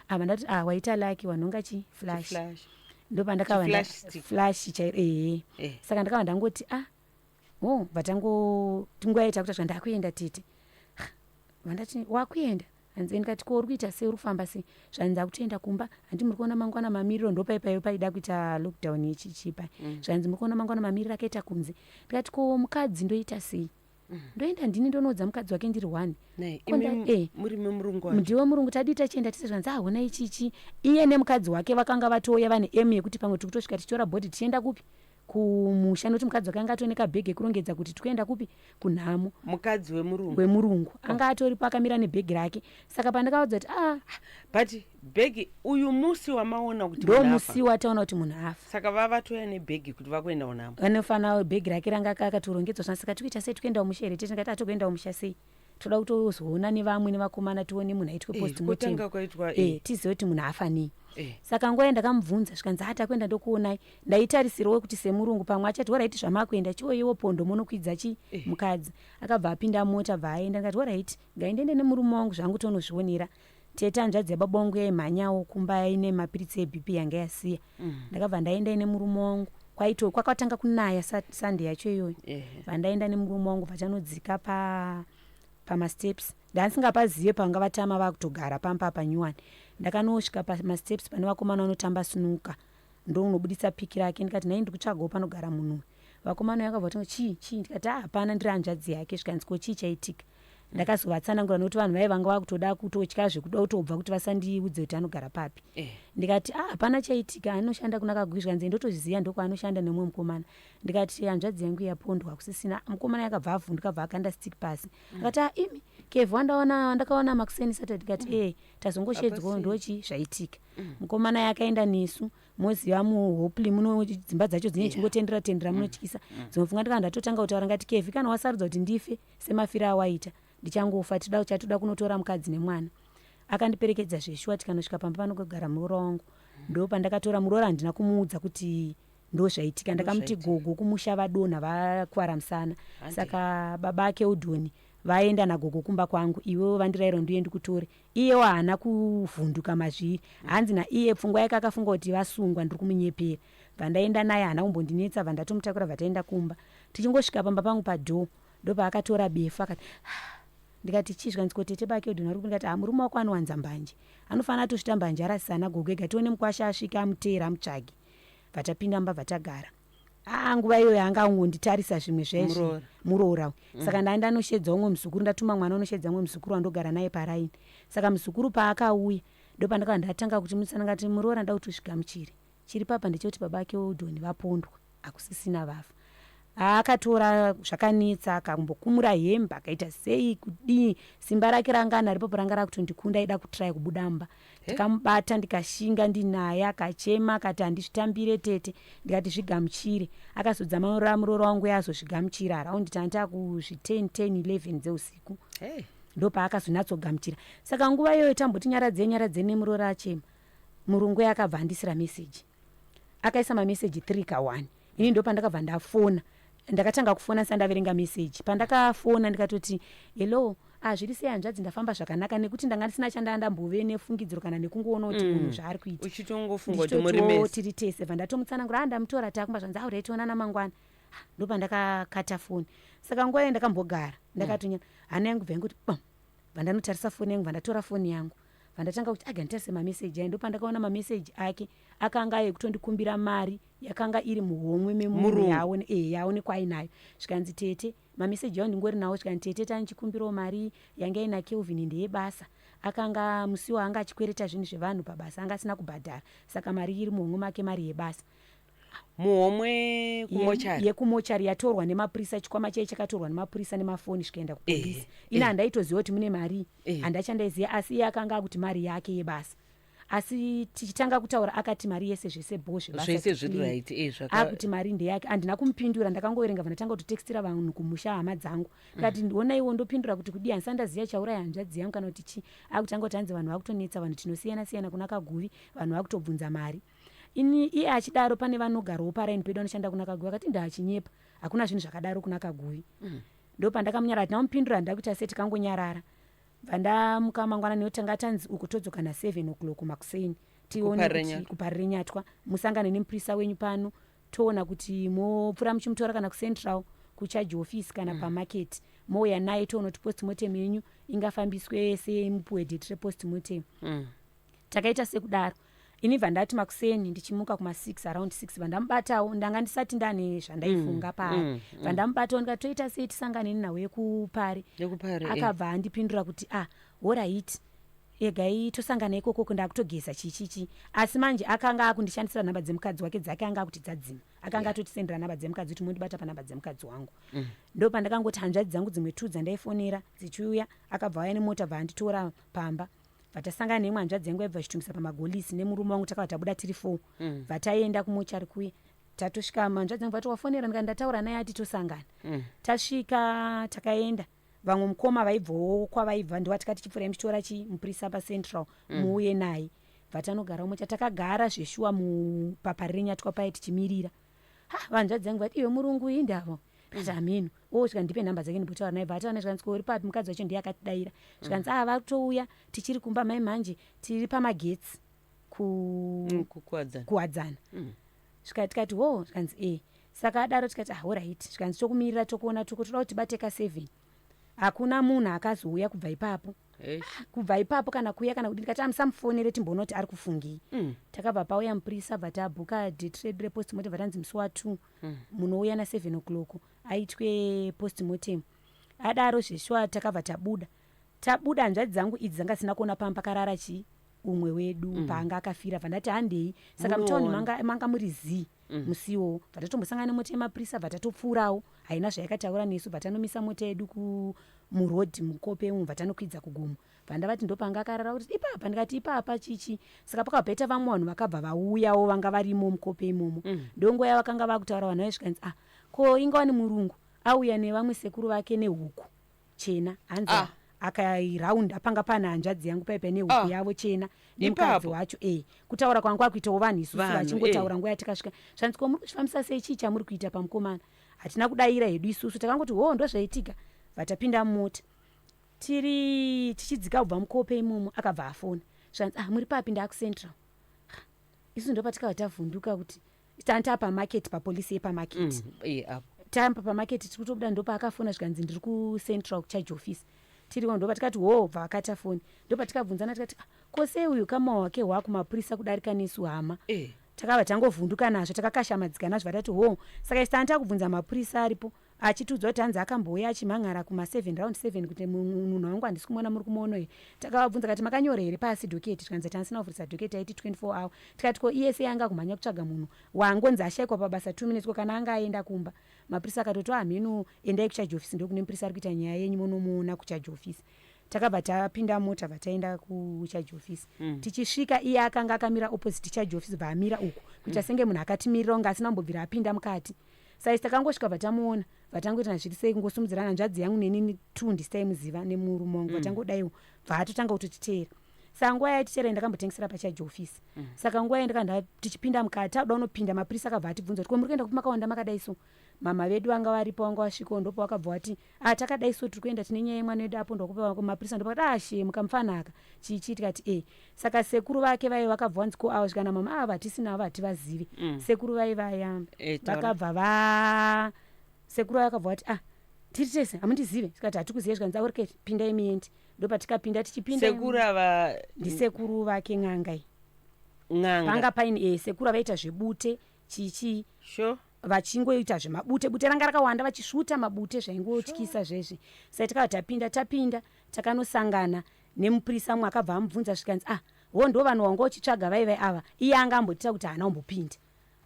Abva ndati, ah, waita lucky, wanhonga chi flash. Flash. Ndopandakava Chiflash stick. Flash chairo, ehe. Saka ndakava ndangoti, ah, ho, bvatango nguva yaita kuita zvandakuenda, tete. Vandati, wakuenda? Hanzi, ndikati, ko uri kuita sei, uri kufamba sei? Zvanzi, akutoenda kumba. Handi muri kuona mangwana mamiriro? Ndopaipaipo paida kuita lockdown yechichipa. Zvanzi, muri kuona mangwana mamiriro akaita kunze? Ndikati, ko mukadzi ndoita sei? Ndoenda ndini ndonoudza mukadzi wake ndiri one? Nei, Ko imi muri murungu wacho? Ndiwe murungu, tadii tachienda tise? Zvanzi, ahona ichichi. Iye nemukadzi wake vakanga vatouya vane aim yekuti pamwe tiri kutosvika tichitora body tichienda kupi? Kumusha. Nokuti mukadzi wake anga atone kabhegi ekurongedza kuti tikuenda kupi? Kunhamo. Mukadzi wemurungu? Wemurungu anga atoripo, akamira nebhegi rake. Saka pandakavaudza kuti, ah, But bhegi uyu musi wamaona kuti ndo munhu afa? Musi wataona kuti munhu afa. Saka vavatoya nebhegi kuti vakuenda kunhamo? Anofanira bhegi rake ranga akatorongedzwa zvana. Saka tikuita sei, tikuenda kumusha here, tete? Ndikati, atokuenda kumusha sei? Toda kutozoona nevamwe nevakomana, tione munhu aitwe postmortem. Kutanga kwaitwa Tizive kuti munhu afa nei. Saka nguva yandakamubvunza, zvikanzi, ha, takuenda, ndokuonai. Ndaitarisirawo kuti semurungu pamwe achati, alright, zvamakuenda, chioiwo pondo munokwidza chi mukadzi. Akabva apinda mota, bva aenda. Ndikati, alright, ngaindiende nemurume wangu zvangu, tonozvionera. Tete, hanzvadzi yababa wangu yaimhanyawo kumba ine mapiritsi eBP yanga yasiya. Ndakabva ndaenda ine murume wangu. Kwaito kwakatanga kunaya Sunday yacho iyoyo. Vandaenda nemurume wangu, vatanodzika pamasteps. Ndandisingapazive pavanga vatama vakutogara pamba panyuwani. Ndakanosvika pamasteps pane vakomana vanotamba snooker, ndounobudisa piki rake. Ndikati, nhai, ndikutsvagawo panogara munhu uyu. Vakomana vakabva vatinga, chii chii? Ndikati, ah, hapana, ndiri hanzvadzi yake. Zvikanzi, ko chii chaitika? Ndakazovatsanangura, nokuti vanhu vai vanga vakutoda kutotya zvekuda kutobva kuti vasandiudze kuti anogara papi. Ndikati, "Ah, hapana chaitika, anoshanda kuna Kaguvi." Zvikanzi, "Ndotozviziva, ndokwaanoshanda nemumwe mukomana." Ndikati, "Hanzvadzi yangu yapondwa, kusisina." Mukomana yakabva avhunduka, bva akanda stick pasi, akati, "Ah, imi Kevhu wandaona, wandakaona makuseni Saturday?" Ndikati, "E, tazongoshedzwawo." Hapasi. Ndochi zvaitika, mukomana yakaenda nesu. Moziva muHopley muno dzimba dzacho dzine chingotendera tendera, munotyisa. Dzinofunga ndikana ndatotanga kutaura, ngati, "Kevhi, kana wasarudza kuti ndife semafiro awaita, ndichangofa. Tida chatoda kunotora mukadzi nemwana." Akandiperekedza zveshuwa, tikanosvika pamba panogara muroora wangu. Ndo pandakatora muroora. Handina kumuudza kuti ndo zvaitika. Ndakamuti, Zvaitika. "Gogo kumusha vadonha, vakuvara musana." Handi. Saka baba ake udhoni vaenda nagogo kumba kwangu, iwewo vandirayira ndiuye ndikutore. Iyewo haana kuvhunduka mazviri. Hanzi naiye pfungwa yake akafunga kuti vasungwa, ndiri kumunyepera. Bva ndaenda naye, haana kumbondinetsa. Bva ndatomutakura, bva taenda kumba. Tichingosvika pamba pangu padhoo, ndopaakatora befu akati. Ndikati, "Chii?" Zvikanzi, "Ko tete bake udhoni vari kupi?" Ndikati, "Ha, murume wako anowanza mbanje, anofanira atosvita mbanje arasisa gogo ega. Tione mukwasha asvika amuteera, amutsvage." Bva tapinda mumba, bva tagara. Aa, nguva iyoyo anga angonditarisa zvimwe zvaizvi. Muroora. Muroora. Saka ndaa ndanoshedza umwe muzukuru, ndatuma mwana unoshedza umwe muzukuru wandogara naye paraini. Saka muzukuru paakauya, ndopandakava ndatanga kuti musana. Ngati, "Muroora, nda kuti usvigamuchire chiri papa ndechekuti baba ake udhoni vapondwa, hakusisina, vafa." Akatora zvakanetsa, akambokumura hembe, akaita sei kudii. Simba rake ranga anaro ipapo ranga rakutondikunda, aida kutraya kubuda mumba. Ndikamubata, ndikashinga ndinaye. Akachema, akati, "Handizvitambire tete." Ndikati, "Zvigamuchire." Akazodzamara muroora wangu yazozvigamuchira around tanga kuzvi 10 10 11 dzeusiku. Hey. Ndopaakazonyatsogamuchira. Saka nguva iyoyo tamboti nyaradzei nyaradzei nemuroora achema, murungu akabva andisira meseji, akaisa mameseji 3 ka1. Ini ndopandakabva ndafona. Ndakatanga kufona sandaverenga meseji. Pandakafona ndikatoti, "Hello, ah, zviri sei hanzvadzi?" Ndafamba zvakanaka, nekuti ndanga ndisina chandaa ndambove nefungidziro kana nekungoona kuti munhu zvaari kuita. Uchitongofunga kuti muri Ndichitotiwo mese. tiri tese. Bva ndatomutsanangura, "Ah, ndamutora, takumba." Zvanzi, "Aurei, tionana mangwana." Ndopandakakata foni. Saka nguva iyo ndakambogara ndakatonya, hana yangu bva yangoti bam. Bva ndanotarisa foni yangu, bva ndatora foni yangu, bva ndatanga kuti aga nditarise mameseji aya. Ndopandakaona mameseji ake akanga ekutondikumbira mari yakanga iri muhomwe memunhu. Murungu. Yaonekwa ainayo. Zvikanzi, "Tete," mameseji awo ndingori nawo, zvikanzi, "Tete, tanichikumbirawo mari yanga ina Kelvin, ndeyebasa. Akanga musiwo anga achikwereta zvinhu zvevanhu pabasa, anga asina kubhadhara, saka mari iri muhomwe make, mari yebasa." Muhomwe kumochari? Yekumochari, yatorwa nemapurisa. Chikwama chai chakatorwa nemapurisa nemafoni, zvikaenda kupolisi. Ini handaitoziva kuti mune mari. Handachandaiziva, asi iye akanga akuti mari yake yebasa. Asi tichitanga kutaura akati mari yese, zvese bho, zvebasa Zvese zviri clean. right, Akuti mari ndeyake. Handina kumupindura, ndakangoverenga. Vandatanga kutotextira vanhu kumusha, hama dzangu, ndikati, "Ndionaiwo, ndopindura kuti kudii? Handisati ndaziva chauraya hanzvadzi yangu kana kuti chii." Akutanga kuti hanzi vanhu vakutonetsa, vanhu tinosiyana siyana kuna Kaguvi, vanhu vakutobvunza mari. Ini iye achidaro, pane vanogarawo paraini pedu anoshanda kuna Kaguvi, akati ndaachinyepa, hakuna zvinhu zvakadaro kuna Kaguvi. Ndopandakamunyarara. Tinamupindura, handida kuita sei, tikangonyarara. Bva ndamuka mangwana nekuti tanga tanzi uku todzoka na7 o'clock makuseni, tione kuti Kuparirenyatwa. Kuparirenyatwa, musangane nemupurisa wenyu pano, toona kuti mopfuura muchimutora kana kuCentral kucharge office kana pamarket, mouya naye, toona kuti postmortem yenyu ingafambiswe semupuwe date repostmortem. Takaita sekudaro. Ini bva ndati makuseni ndichimuka kuma6, around 6, bva ndamubatawo. Ndanga ndisati ndane zvandaifunga paari. Bva ndamubatawo, ndikati, "Toita sei, tisangane nenhau yekupari?" Yekupari. Akabva andipindura kuti, "Ah, alright, egai tosangana ikokoko, ndakutogeza chichichi." Asi manje akanga akundishandisira nhamba dzemukadzi wake, dzake anga akuti dzadzima. Akanga atotisendera nhamba dzemukadzi kuti mondibata panhamba dzemukadzi wangu. Ndo pandakangoti hanzvadzi dzangu dzimwe tu dzandaifonera dzichiuya. Akabva auya nemota, bva anditora pamba. Bva tasangana neimwe hanzvadzi yangu yaibva chitumisa pamagolisi nemurume wangu. Takabva tabuda tiri four. Bva taenda kumochari kuye. Tatosvika, hanzvadzi yangu vati, "Wafonera?" Ndikati, "Ndataura naye, ati tosangana." Tasvika, takaenda. Vamwe mukoma vaibvawo kwavaibva, ndova tikati, "Chipfurai muchitora chi mupurisa paCentral, muuye naye." Bva tanogara umo chatakagara zveshuwa muPaparirenyatwa paye tichimirira. Ha, vanzvadzi yangu vati, "Iwe, murungu indavo." Ndikati, "Hameno o." Svika, "Ndipe nhamba dzake ndimbotaura naye." Bva ataura naye, zvikanzi, "Uri papi?" Mukadzi wacho ndiye akatidaira. Zvikanzi, "A, vari kutouya, tichiri kumba mai, mhanje tiri pamagetsi ku Kukuwadzana. Kuwadzana." Svika tikati, "Ho." Zvikanzi, "E." Saka adaro tikati, "Ah, alright." Zvikanzi, "Tokumirira, tokuona, toko toda kuti tibate ka7." Hakuna munhu akazouya kubva ipapo. Eish. Kubva ipapo kana kuuya kana kuti. Ndikati, "Amusamufonere, timboona kuti ari kufungei." Takabva pauya mupurisa, bva tabhuka date redu repostmortem. Bva tanzi musi wa2 munouya na7 o'clock aitwe postmortem. Adaro zveshuwa, takabva tabuda. Tabuda, hanzvadzi dzangu idzi dzanga dzisina kuona pamba pakarara chii. Umwe wedu paanga akafira, bva ndati handei. Saka mutauni Munoona. manga muri zii musiwo. Bva tatombosangana nemota yemapurisa, bva tatopfuurawo, haina zvayakataura nesu. Bva tanomisa mota yedu murodhi mukope umu, bva tanokwidza kugomo. Bva ndavati ndopanga akarara, kuti ipapa, ndikati ipapa chichi. Saka pakabva paita vamwe vanhu vakabva vauyawo, vanga varimo mukope imomo. Ndonguva yavakanga vakutaura vanhu vaisvikanzi, ah, ko ingawani murungu auya nevamwe sekuru vake nehuku chena, hanzi akairaunda panga pana hanzvadzi yangu paipa nehuku yavo chena nemukadzi Ipapo? wacho. Kutaura kwanga kwakuitawo vanhu isusu Vanhu, vachingotaura. Nguva yatikasvika, zvanzi, ko muri kuzvifambisa sei? Chii chamuri kuita pamukomana? Hatina kudayira hedu isusu, takangoti ho, ndozvaitika. Vatapinda mumota, tiri tichidzika kubva mukope imomo, akabva afona, zvanzi, ah, muri papi? Ndaakucentral. Isu ndopatikabva tavhunduka kuti tanta pamaketi, papolisi yepamaketi. Apo. Tamba pamaketi, tiri kutobuda, ndopaakafona, zvikanzi ndiri kucentral, kucharge office tiriwo. Ndopa tikati ho, bva vakata foni. Ndopatikabvunzana tikati, ah, ko sei uyu kama wake hwakumapurisa kudarika nesu hama? Takabva tangovhunduka nazvo, takakashamadzika nazvo. Vatati ho, saka isi tanga takubvunza mapurisa aripo, achitiudza kuti hanzi akambouya achimhan'ara kuma7, round 7, kuti munhu wangu handisi kumuona, muri kumuona here? Takavabvunza kati makanyora here pasi docket? Tikanzi tanisina kuvhurisa docket, aiti 24 hour. Tikati ko iye sei anga kumhanya kutsvaga munhu wangonzi ashayikwa pabasa 2 minutes? Ko kana anga aenda kumba? Mapurisa akatoti hamhino, endai kucharge office, ndokune mupurisa ari kuita nyaya yenyu, munomuona kucharge office. Takabva tapinda mota, bva taenda kucharge office. Tichisvika, iye akanga akamira opposite charge office, bva amira uku kuita senge munhu akatimirira, kunge asina kumbobvira apinda mukati. Saisi takangosvika, bva tamuona, bva tangoita zviri sei, kungosimudzirana hanzvadzi yangu nenini tu ndisitaimuziva nemurume wangu. Bva tangodaiwo, bva atotanga kutotiteera. Saka nguva yaititeera, ndakambotengesera pacharge office. Saka nguva yandakanda tichipinda mukati, takuda unopinda, mapurisa akabva atibvunza kuti ko muri kuenda kupi makawanda makadai? So mama vedu vanga varipo, vanga vasvikawo, ndopo vakabva vati, a, takadai so, tiri kuenda, tine nyaya yemwana wedu apo. Ndokupa mapurisa, ndopakati, ah, she mukamufanaka chichi. Tikati e. Saka sekuru vake vaiva vakabva vanzi ko avo svikana mama ava hatisina avo, hativazivi. Sekuru vaivaya Taura. Vakabva va sekuru vakabva vati, ah, tiri tese hamundizive? Tikati hatikuzive. Zvikanzi aurike, pindai muendi. Ndopatikapinda, tichipinda Sekuru ava? Ndisekuru vake, n'anga iyi. N'anga? Panga paine sekuru avaita zvebute chichi. Vachingoita zvemabute, bute ranga rakawanda, vachisvuta mabute, zvaingotyisa zvezve. Sai takabva tapinda, tapinda takanosangana nemupurisa mumwe, akabva amubvunza, zvikanzi, ah, ho, ndo vanhu wanga uchitsvaga vaivai ava. Iye anga ambotita kuti haana kumbopinda,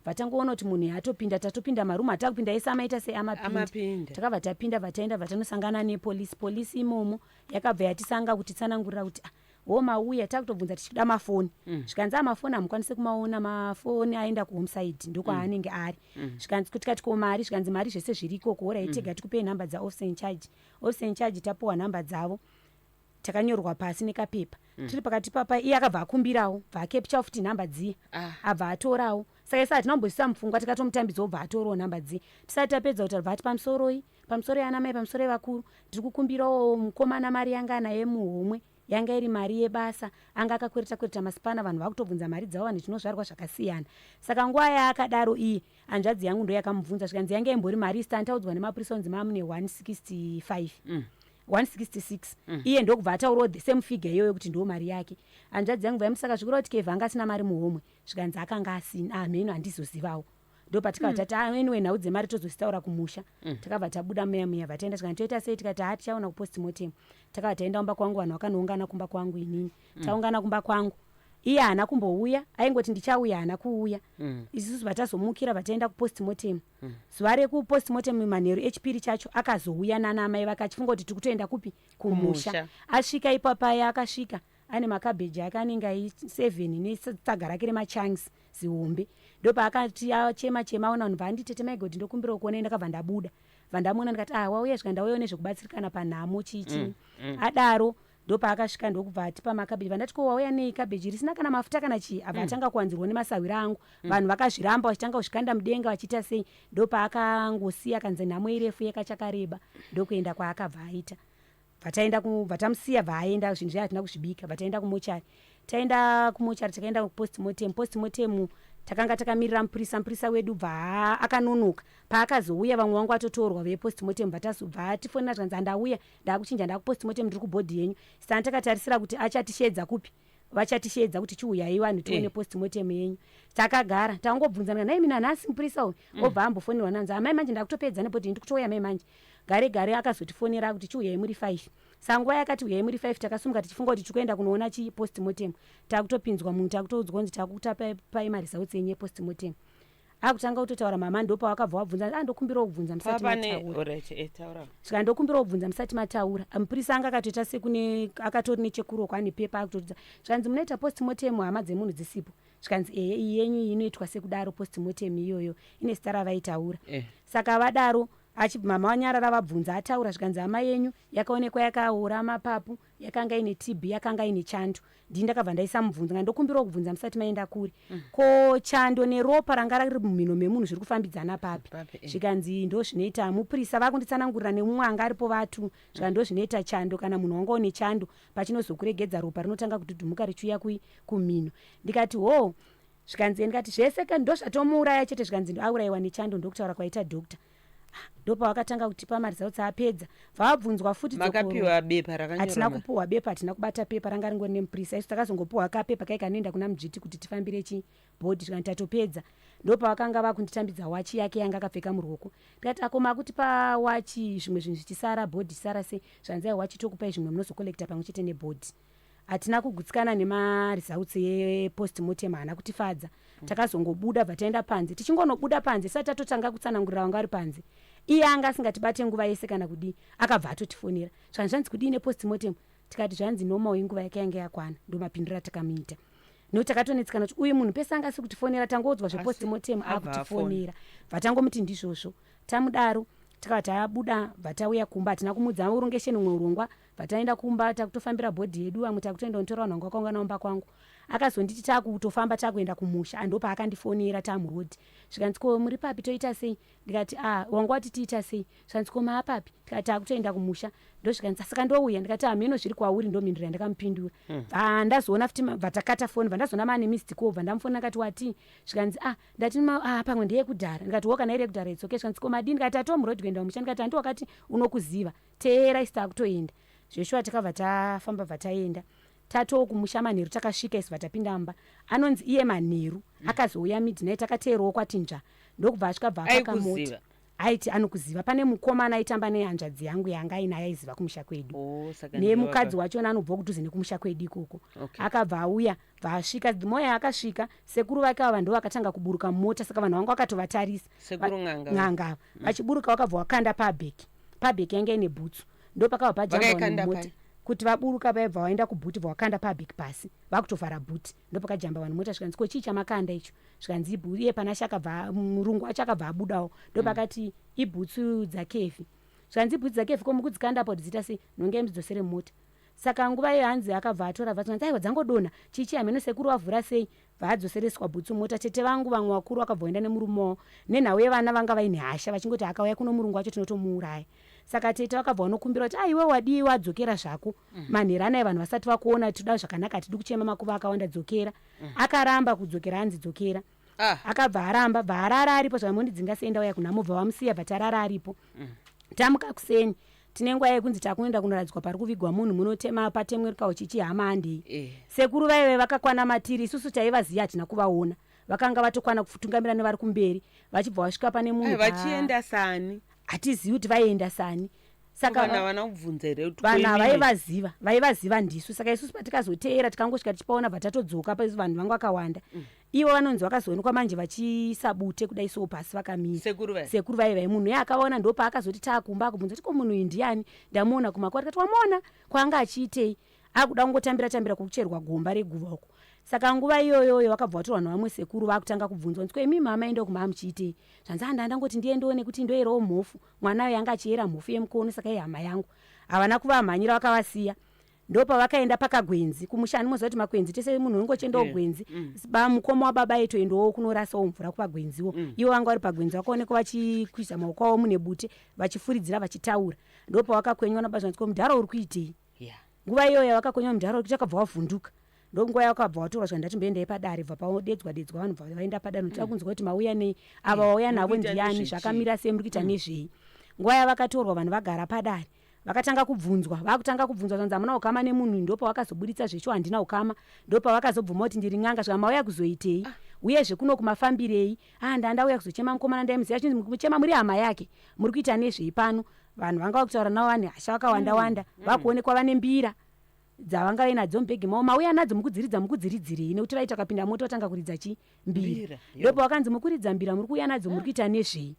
vatangoona kuti munhu atopinda. Tatopinda marumu, atakupinda ese amaita sei, amapinda. Amapinda. Takabva tapinda, bva taenda, bva tanosangana nepolisi. Polisi imomo yakabva yatisanga kutitsanangurira kuti, ah, ho, mauya takutobvunza tichida mafoni. Zvikanzi a, mafoni hamukwanisi kumaona, mafoni aenda kuhomeside, ndokwaanenge ari. Zvikanzi tikati ko mari? Zvikanzi mari zvese zviri ikoko. Horai, tega tikupei nhamba dzaofficer in charge. Officer in charge tapuwa nhamba dzavo, takanyorwa pasi nekapepa. Tiri pakati papa, iye akabva akumbirawo, bva akepchawo futi nhamba dziya. Abva atorawo. Saka isi hatina kumbozvisa mupfungwa, tikatomutambidzwa, bva atorawo nhamba dziya. Tisati tapedza kutaura, bva ati pamusoroi, pamusoro yana mai, pamusoro evakuru, ndiri kukumbirawo mukomana mari yanga anaye muhomwe, yanga iri mari yebasa, anga akakwereta kwereta masipana. Vanhu vakutobvunza mari dzavo, vanhu tinozvarwa zvakasiyana. Saka nguva yaakadaro iye, hanzvadzi yangu ndo yakamubvunza, zvikanzi yanga imbori mari isi tandaudzwa nemapurisa kunzi mamune 165, 166. Iye ndokubva ataurawo the same figure iyoyo kuti ndo mari yake. Hanzvadzi yangu vaimuti saka zvikureva kuti Kevha anga asina mari muhomwe? Zvikanzi akanga asina, hameno, handizozivawo. Ndopatikabva tati, ah, anyway, nhau dzemari tozozitaura kumusha. Takabva tabuda muya muya, bva taenda. Zvikanzi toita sei? Tikati ha, tichaona kupostmortem. Takabva taenda kumba kwangu, vanhu vakanoungana kumba kwangu inini. Taungana kumba kwangu, iye haana kumbouya, aingoti ndichauya, haana kuuya. Isusu vatazomukira, vataenda kupostmortem. Zuva rekupostmortem, manheru echipiri chacho, akazouya nana mai vake, achifunga kuti tiri kutoenda kupi? Kumusha. Kumusha. Asvika ipapaya, akasvika ane makabheji ake anenge ai 7 netsaga rake remachanks zihombe. Ndopaakati achema chema, aona vanhu, bva anditete maigodi, ndokumbirawo kuona. Ndakabva ndabuda, bva ndamuona, ndikati, ah, wauya? Svika ndauyawo nezvekubatsirikana panhamo chichi. Adaro ndopaakasvika, ndokubva atipa makabheji. Vandati ko wauya nei kabheji risina kana mafuta kana chii? Abva atanga kuwanzirwa nemasahwira angu. Vanhu vakazviramba, vachitanga kuzvikanda mudenga, vachiita sei. Ndopaakangosiya, kanzi nhamo irefu yekachakareba, ndokuenda kwaakabva aita. Bva taenda, bva tamusiya, bva aenda. Zvinhu zviya hatina kuzvibika, bva taenda kumochari. Taenda kumochari, takaenda kupostmortem. Postmortem takanga takamirira mupurisa. Mupurisa wedu bva akanonoka. Paakazouya, vamwe vangu vatotorwa vepostmortem. Bva tazobva atifonera, zvikanzi handauya, ndakuchinja, ndakupostmortem, ndiri kubhodhi yenyu. Saka takatarisira kuti achatishedza kupi, vachatisheedza kuti chiuyai vanhu tione postmortem yenyu. Takagara tangobvunzana, nhai mina, nhasi mupurisa uyu obva ambofonerwa, nanzi amai manje ndakutopedza nebhodhi, ndikutouya mai manje. Gare gare akazotifonera kuti chiuyai muri 5. Saka nguva yakati huyai muri 5, takasumuka tichifunga kuti tikuenda kunoona chi postmortem. Takutopinzwa munhu, takutoudzwa kunzi takutapai maresults enyu epostmortem. Akutanga kutotaura mama, ndopawakabva wabvunza, "Ah, ndokumbirawo kubvunza musati Papane mataura." Alright, taura. Svika, "Ndokumbirawo kubvunza musati mataura." Mupurisa anga akatoita sekune akatori nechekuroko, ane pepa akutoridza. Zvikanzi, "Munoita postmortem hama dzemunhu dzisipo?" Zvikanzi, "Ehe, iyi yenyu iyi inoitwa sekudaro postmortem iyoyo, ine zita ravaitaura." Saka vadaro mama wanyarara, vabvunza, ataura. Zvikanzi, "Hama yenyu yakaonekwa yakaora mapapu, yakanga ine TB, yakanga ine chando." Ndii ndakabva ndaisa mubvunzo, nga, "Ndokumbirawo kubvunza musati maenda kuri. Ko chando neropa ranga riri mumhino memunhu zviri kufambidzana papi?" Papi. Zvikanzi, "Ndo zvinoita." Mupurisa vakunditsanangurira nemumwe anga aripo vatu. Zvika, "Ndo zvinoita chando, kana munhu wanga une chando, pachinozokuregedza ropa rinotanga kudhudhumuka richiuya kumhino." Ndikati, "Ho." Zvikanzi, ndikati, "Zvese ka ndo zvatomuuraya chete?" Zvikanzi, "Aurayiwa nechando, ndokutaura kwaita doctor." Ndopavakatanga kutipa maresults. Apedza, vabvunzwa futi dzokorora. Makapiwa bepa Hatina rakanyorwa? Kupuhwa bepa, hatina kubata pepa, ranga ringori nemupurisa. Isu takazongopuhwa kapepa kai kanoenda kuna mudzviti kuti tifambire chibhodhi. Tikati tatopedza, ndopavakanga vakunditambidza wachi yake yanga akapfeka muruoko. Ndikati, "Akoma, akutipa wachi, zvimwe zvinhu zvichisara, bhodhi chisara sei?" Zvanzi, "Ai, wachi tokupai, zvimwe munozocollecta pamwe chete nebhodhi." Hatina kugutsikana nemaresults epostmortem, haana kutifadza. Takazongobuda, bva taenda panze. Tichingonobuda panze, sati tatotanga kutsanangurira vanga vari panze, iye anga asingatibate nguva yese kana kudii, akabva atotifonera. Zvanzi, "Zvanzi kudii nepostmortem?" Tikati, "Zvanzi normal, inguva yake yange yakwana." Ndo mapinduro atakamuita, nokuti takatonetsekana kuti uyu munhu pese anga asiri kutifonera, tangoudzwa zvepostmortem, Abva akutifonera. Bva tangomuti ndizvozvo. Tamudaro, takabva tabuda, bva tauya kumba. Hatina kumudza urongesheni umwe urongwa. Bva taenda kumba, takutofambira bhodhi yedu. Vamwe takutoenda kunotora vanhu vanga vakaungana mumba kwangu. Akazonditi takutofamba, takuenda kumusha, andopaakandifonera tamurodhi. Zvikanzi, "Ko muri papi? Toita sei?" Ndikati, "A, wanga wati tiita sei?" Zvikanzi, "Ko maapapi?" Tikati, "Takutoenda kumusha." Ndosvikanzi, "Saka ndouya?" Ndikati, "Hameno, zviri kwauri." Ndomhinduro yandakamupindura. Bva ndazoona futi bva takata foni, bva ndazoona maane missed call. Bva ndamufonera, akati, "Wati?" Zvikanzi, "A, ndati ah, pamwe ndeyekudhara." Ndikati, "Wo, kana iri yekudhara, it's okay." Zvikanzi, "Ko madini?" Ndikati, "Atomurodhi kuenda kumusha." Ndikati, "Handi wakati unokuziva? Teera, isi takutoenda." Zveshuwa takabva tafamba, bva taenda. Tatoo kumusha manheru, takasvika isu, bva tapinda mumba. Anonzi iye manheru akazouya midnight, akateerawo kwatinzva, ndokubva asvika, bva apaka mota. Aikuziva? Aiti anokuziva. Pane mukomana aitamba nehanzvadzi yangu yanga ainaye, aiziva kumusha kwedu. Oh, saka Nemukadzi wachona anobva kudhuze nekumusha kwedu ikoko. Akabva auya, bva asvika. Moya akasvika, sekuru vake ava ndo vakatanga kuburuka mumota, saka vanhu vanga vakatovatarisa. Sekuru n'anga. N'anga ava vachiburuka, vakabva vakanda pabheki. Pabheki yanga ine bhutsu, ndo pakabva pajamba vanhu Vakaikanda mumota. pai? Kuti vaburuka, vaibva vaenda kubhuti, bva vakanda pabheki pasi, vakutovhara bhuti. Ndo pakajamba vanhu mota. Zvikanzi, "Ko chii chamakanda icho?" Zvikanzi, Iye pana akabva, murungu wacho akabva abudawo, ndo pakati, "Ibhutsu dzaKevi." Zvikanzi, "Ibhutsu dzaKevi, ko mukudzikanda apo dziita sei? Nonge mudzidzosere mumota." Saka nguva iyo hanzi akabva atora, bva zvikanzi, "Aiwa, dzangodonha chichi, hameno sekuru vavhura sei." Bva bhutsu mota. Tete vangu vamwe vakuru vakabva vaenda nemurume wavo, nenhau yevana vanga vaine hasha, vachingoti akauya kuno murungu wacho tinotomuuraya. Saka tete vakabva vanokumbira kuti, "Aiwe, wadii wadzokera zvako manheru anaya, vanhu vasati vakuona? Toda zvakanaka, hatidi kuchema makuva akawanda, dzokera." Akaramba kudzokera, hanzi, "Dzokera." Akabva aramba, bva arara aripo. Zvamondidzinga sei? Ndauya kunhamo. Bva vamusiya, bva tarara aripo. Tamuka kuseni, tine nguva yekunzi takuenda kunoradzikwa pari kuvigwa munhu, munotema patemwe rukawo chichi, hama handei. Sekuru vaive vakakwana matiri, isusu taivaziva, hatina kuvaona. Vakanga vatokwana kutungamira nevari kumberi, vachibva vasvika pane munhu Ai, vachienda sani? Hatizivi kuti vaienda sani. Saka Vanhu havana kubvunza here kuti vanhu ko imimi? Havaivaziva, vaivaziva ndisu. Saka isusu patikazoteera, tikangosvika tichipaona, bva tatodzoka. Paisi vanhu vangu vakawanda. Ivo vanonzi vakazoonekwa manje vachiisa bute kudai so pasi, vakamira. Sekuru vai? Sekuru vaivai. Munhu iye akavaona, ndopaakazoti taakumba akubvunza kuti, "Ko munhu uyu ndiani? Ndamuona kumakwa." Tikati, "Wamuona kwaanga achiitei?" Akuda kungotambira tambira kucherwa gomba reguva uko. Saka nguva iyoyoyo vakabva vatorwa nevamwe sekuru, vakutanga kubvunzwa nzi, "Ko imi mama ende kumaa muchiitei?" Zvanzi, "Handa ndangoti ndiendewo nekuti ndoyerawo mhofu." Mwana uyo anga achiyera mhofu yemukono, saka ihama yangu. Havana kuvamhanyira, vakavasiya. Ndopavakaenda pakagwenzi kumusha. Anomoziva kuti makwenzi tese munhu unongochendawo gwenzi. Mukoma wababa aitoendawo kunorasawo mvura kupagwenziwo. Ivo vanga vari pagwenzi, vakaonekwa vachikwidza maoko avo mune bute, vachifuridzira, vachitaura. Ndopavakakwenywa nabazvanzi, "Ko mudhara uri kuitei?" Nguva iyoyo vakakwenywa, mudhara uri akabva wavhunduka. Ndonguva yakabva watorwa. Zva ndatimboendai padare, bva paodedzwa dedzwa vanhu, bva vaenda padare. Toda kunzwa kuti mauya nei, ava vauya navo Muri kuita ndiani, nezvechii? zvakamira sei, muri kuita nezvei? Nguva yavakatorwa, vanhu vagara padare. Vakatanga kubvunzwa, vakutanga kubvunzwa zvanzi hamuna ukama nemunhu. Ndopavakazoburitsa zvecho, handina ukama. Ndopavakazobvuma kuti ndiri n'anga. Svika mauya kuzoitei? Uyezve kuno kumafambirei? Ah, ndandauya kuzochema mukomana, ndaimuziva. Chinzi muchema muri hama yake, muri kuita nezvei pano? Vanhu vanga vakutaura navo vanhu hasha vakawanda wanda. Vakuonekwa vane mbira dzavanga vainadzo mubhegi mavo. Mauya nadzo mukudziridza, mukudziridzirei? Nekuti vaiti vakapinda moto vatanga kuridza chi mbira. Mbira, yo. Ndopa vakanzi mukuridza mbira, muri kuuya nadzo, muri kuita nezvei?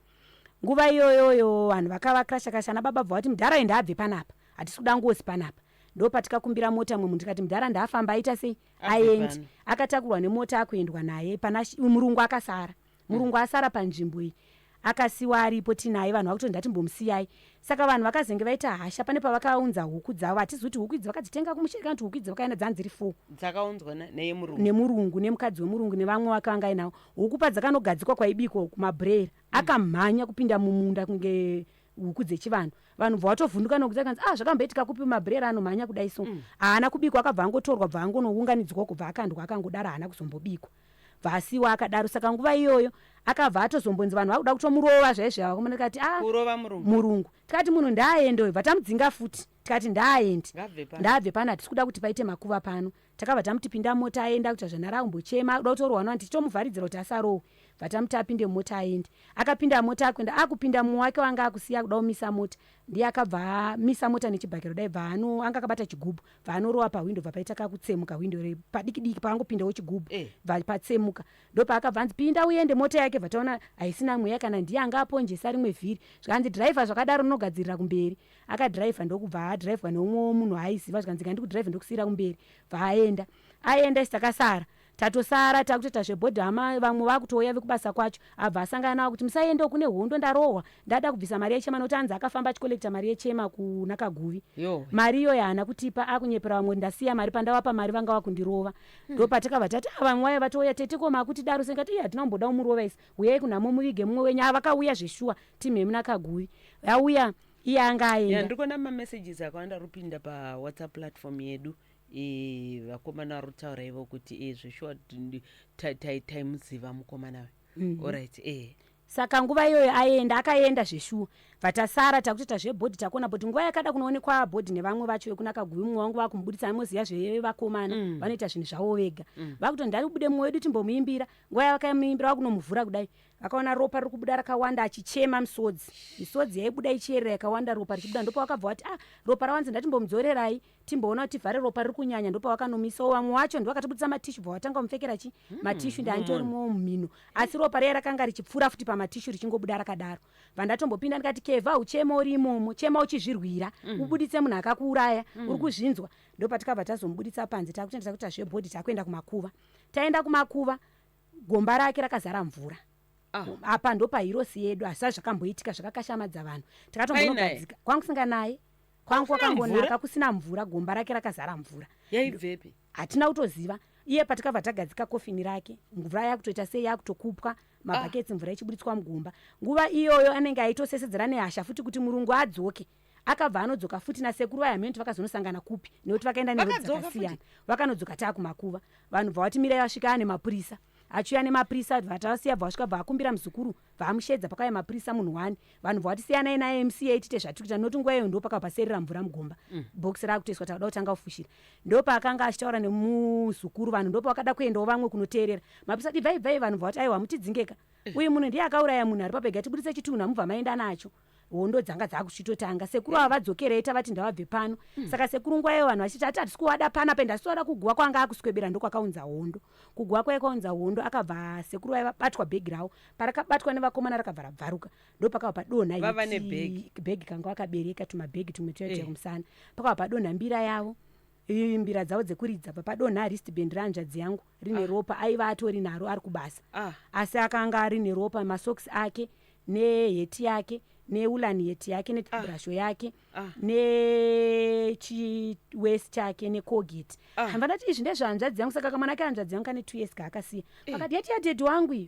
Nguva iyoyoyo vanhu vakavakrasha krasha. Ana baba bva vati mudhara enda abve panapa, hatisi kuda ngozi panapa. Ndopatikakumbira mota mwe munhu, tikati mudhara ndaafamba aita sei? Abve Aendi. pano. Akatakurwa nemota akuendwa naye pana murungu akasara. Murungu asara panzvimbo iyi, akasiwa aripo tinaye. Vanhu vakuti ndatimbomusiyai. Saka vanhu vakazenge vaita hasha. Pane pavakaunza huku dzavo, hatizi kuti huku idzi vakadzitenga kumusheri kana kuti huku idzi vakaenda dzanziri four. Dzakaunzwa neyemurungu? Nemurungu, nemukadzi wemurungu nevamwe vake vanga ainavo. Huku padzakanogadzikwa kwaibikwa kumabhurera, akamhanya kupinda mumunda kunge huku dzechivanhu. Vanhu bva vatovhunduka nokuti akanzi, ah, zvakamboitika kupi mabhurera anomhanya kudai? So haana kubikwa, akabva angotorwa, bva angonounganidzwa, kubva akandwa akangodaro, haana kuzombobikwa, bva asiwa akadaro. Saka nguva iyoyo akabva atozombonzi vanhu vakuda kutomurova zvaizvo. Vakomana tikati, ah, Kurova murungu? Murungu. Tikati munhu ndaaende, bva tamudzinga futi, tikati ndaaende. Ngabve pano. Ndabve pano, hatisi kuda kuti paite makuva pano. Takabva tamuti pinda mota aenda kuita zvanhara akumbochema, akuda kutorwa navanhu, tichitomuvharidzira kuti asarohwe. Bva tamuti apinde mumota aende. Akapinda mota akuenda. Akupinda, mumwe wake wanga akusiya akuda kumisa mota, ndiye akabva amisa mota nechibhakero dai, bva ano anga akabata chigubhu, bva anorova pahwindo, bva paita kakutsemuka hwindo padiki diki paangopindawo chigubhu. Bva patsemuka. Ndopaakabva anzi pinda uende. Mota yake bva taona haisina mweya, kana ndiye anga aponjesa rimwe vhiri. Zvikanzi dhiraivha zvakadaro, unogadzirira kumberi. Akadhiraivha, ndokubva adhiraivhwa neumwewo munhu aiziva. Zvikanzi ngandikudhiraivhe, ndokusiyira kumberi. Bva aenda, aenda. Isi takasara, tatosara takutoita zvebhodhi. Hama vamwe vakutouya vekubasa kwacho, abva asangana navo kuti musaendewo kune hondo, ndarohwa, ndada kubvisa mari yechema, nokuti anzi akafamba achikolekta mari yechema kuna Kaguvi. Mari iyoyo haana kutipa, akunyepera vamwe kuti ndasiya mari. Pandavapa mari vanga vakundirova. Ndopatakabva tati, ah, vamwe vaya vatouya, tete ko makutidaro sengati iye hatina kumboda kumurova isi, uyai kunhamo muvige mumwe wenyu. Ah, vakauya zveshuwa, timu yemuna Kaguvi yauya, iye anga Ya, aenda. Ndiri kuona mamessages akawanda ari kupinda paWhatsApp platform yedu. Vakomana vari kutaura ivo kuti zveshuwa taimuziva mukomana we. Alright. Saka nguva iyoyo aenda, akaenda zveshuwa. Bva tasara takutoita zvebhodhi, takuona bhodhi. Nguva yakada kunoonekwa bhodhi nevamwe vacho vekunaka Guvi, mumwe wangu vakumubuditsa. Moziva zvevakomana, vanoita zvinhu zvavo vega. Vakuti ndaribude mumwe wedu timbomuimbira. Nguva yavakamuimbira, vakunomuvhura kudai, vakaona ropa riri kubuda rakawanda, achichema misodzi, misodzi yaibuda ichiyerera yakawanda, ropa richibuda. Ndopavakabva vati, ah, ropa rawanzi, ndatimbomudzorerai timboona kuti tivhare, ropa riri kunyanya. Ndopavakanomisawo. Vamwe wacho ndovakatobudisa matishu, bva vatanga kumupfekera chi matishu, ndaanditorimowo mumhino, asi ropa riya rakanga richipfuura futi pamatishu, richingobuda rakadaro. Bva ndatombopinda ndikati, kevha uchema uri imomo, chema uchizvirwira, ubuditse munhu akakuuraya. Uri kuzvinzwa? Ndopatikabva tazomubuditsa panze, takutoenda takuita zvebhodhi, takuenda kumakuva. Taenda kumakuva, gomba rake rakazara mvura. Apa ndopahirosi yedu, asi zvakamboitika zvakakashamadza vanhu. Takatombonogadzika kwangu kusinganaye, kwangu Kusina mvura? kwakangonaka kusina mvura, gomba rake rakazara mvura. Yaibvepi? Hatina kutoziva. Iye patikabva tagadzika kofini rake, mvura yakutoita sei, yakutokupwa mabhaketsi, mvura ichiburitswa mugomba. Nguva iyoyo anenge aitosesedzera nehasha futi kuti murungu adzoke. Akabva anodzoka futi nasekuru vaya, mheni vakazonosangana kupi, nekuti vakaenda nerodi Vakadzoka dzakasiyana. Vakanodzoka taakumakuva. Vanhu bva vati mirai, vasvika ane mapurisa, achiuya nemapurisa. Bva tavasiya, bva vasvika, bva akumbira muzukuru, bva amushedza. Pakauya mapurisa munhu wani, vanhu bva vati siyanai naye, MCA tiite zvatiri kuita, noti nguva iyoyo ndo pakabva paserera mvura mugomba. Bhokisi raakutoiswa, takuda kutanga kufushira. Ndopaakanga achitaura nemuzukuru. Vanhu ndopavakada kuendawo vamwe kunoteerera. Mapurisa ati bvai bvai. Vanhu bva vati aiwa, mutidzingeka, uyu munhu ndiye akauraya munhu ari papega, tibudise chitunha mubva maenda nacho. Hondo dzanga dzakuchitotanga. Sekuru ava vadzokerei, tavati ndavabve pano. Saka sekuru nguva iyo vanhu vachiti ati hatisi kuvada panapa, ende hatisi kuda kuguva kwanga akuswebera. Ndokwakaunza hondo, kuguva kwai kwaunza hondo. Akabva sekuru vaiva batwa bhegi ravo, parakabatwa nevakomana rakabva rabvaruka. Ndopakabva padonha Vava nebhegi. Bhegi kanga vakabereka tumabhegi tumwe tuya tuya kumusana. Pakabva padonha mbira yavo, mbira dzavo dzekuridza. Papadonha wristband rahanzvadzi yangu rine ropa, aiva atori naro ari kubasa, asi akanga rine ropa, masokisi ake neheti yake neulani heti yake netoothbrush yake nechiwesi chake neColgate. Hamba ndati izvi ndezvehanzvadzi yangu. Saka kamwana kehanzvadzi yangu kane 2 years kaakasiya, akati heti yadhedhi wangu iyo.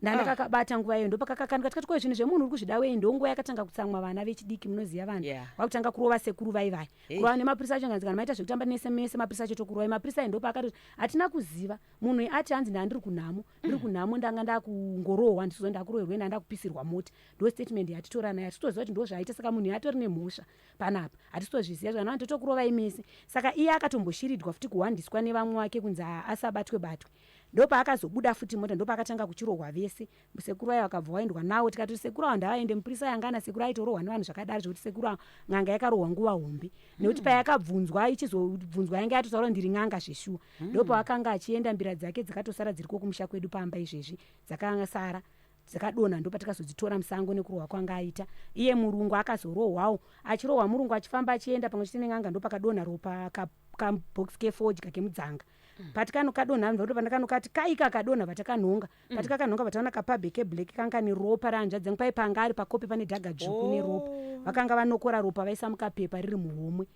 Ndandakakabata nguva iyo, ndopakakakandwa. Tikati, "Ko zvinhu zvemunhu uri kuzvida wei?" Ndonguva yakatanga kutsamwa vana vechidiki, munoziva vanhu vakutanga kurova sekuru vaivai, kurova nemapurisa acho. Nganzi kana maita zvekutamba nese mapurisa acho, tokurovai. Mapurisa ayo ndopaakati hatina kuziva munhu ati hanzi, "Ndandiri kunhamo, ndiri kunhamo, ndanga ndakungorohwa, ndisizo ndakuroverwe, ndanga ndakupisirwa mota." Ndo statement yatitora nayo, hatitoziva kuti ndo zvaaita. Saka munhu atori nemhosva panapa, hatisitozviziva zvana vanhu, totokurovai mese. Saka iye akatomboshiridzwa futi, kuhwandiswa nevamwe vake kunzi asabatwe batwe. Ndopaakazobuda futi mota, ndopaakatanga kuchirohwa vese. Sekuru vayo vakabva vaendwa nawo. Tikati sekuru avo ndavaende, mupurisa yanga ana sekuru aitorohwa nevanhu zvakadaro, zvekuti sekuru avo n'anga yakarohwa nguva hombe, nekuti payakabvunzwa, ichizobvunzwa, yanga yatotaura, "Ndiri n'anga zveshuwa." Ndopaakanga achienda, mbira dzake dzakatosara dziriko kumusha kwedu pamba izvezvi, dzakasara dzakadonha, ndopatakazodzitora musango nekurohwa kwanga aita. Iye murungu akazorohwawo, achirohwa murungu achifamba achienda pamwe chete nen'anga, ndopakadonha ropa, kabhokisi kefodya kemudzanga. Patikanokadonha, ndo pandakanokati kaika kadonha, vatakanhonga. Patikakanhonga, vataona kapabhe keblack kanga neropa rahanzvadzi yangu. Pai panga ari pakope pane dhaga dzvuku neropa. Vakanga vanokora ropa, vaisa mukapepa riri muhomwe.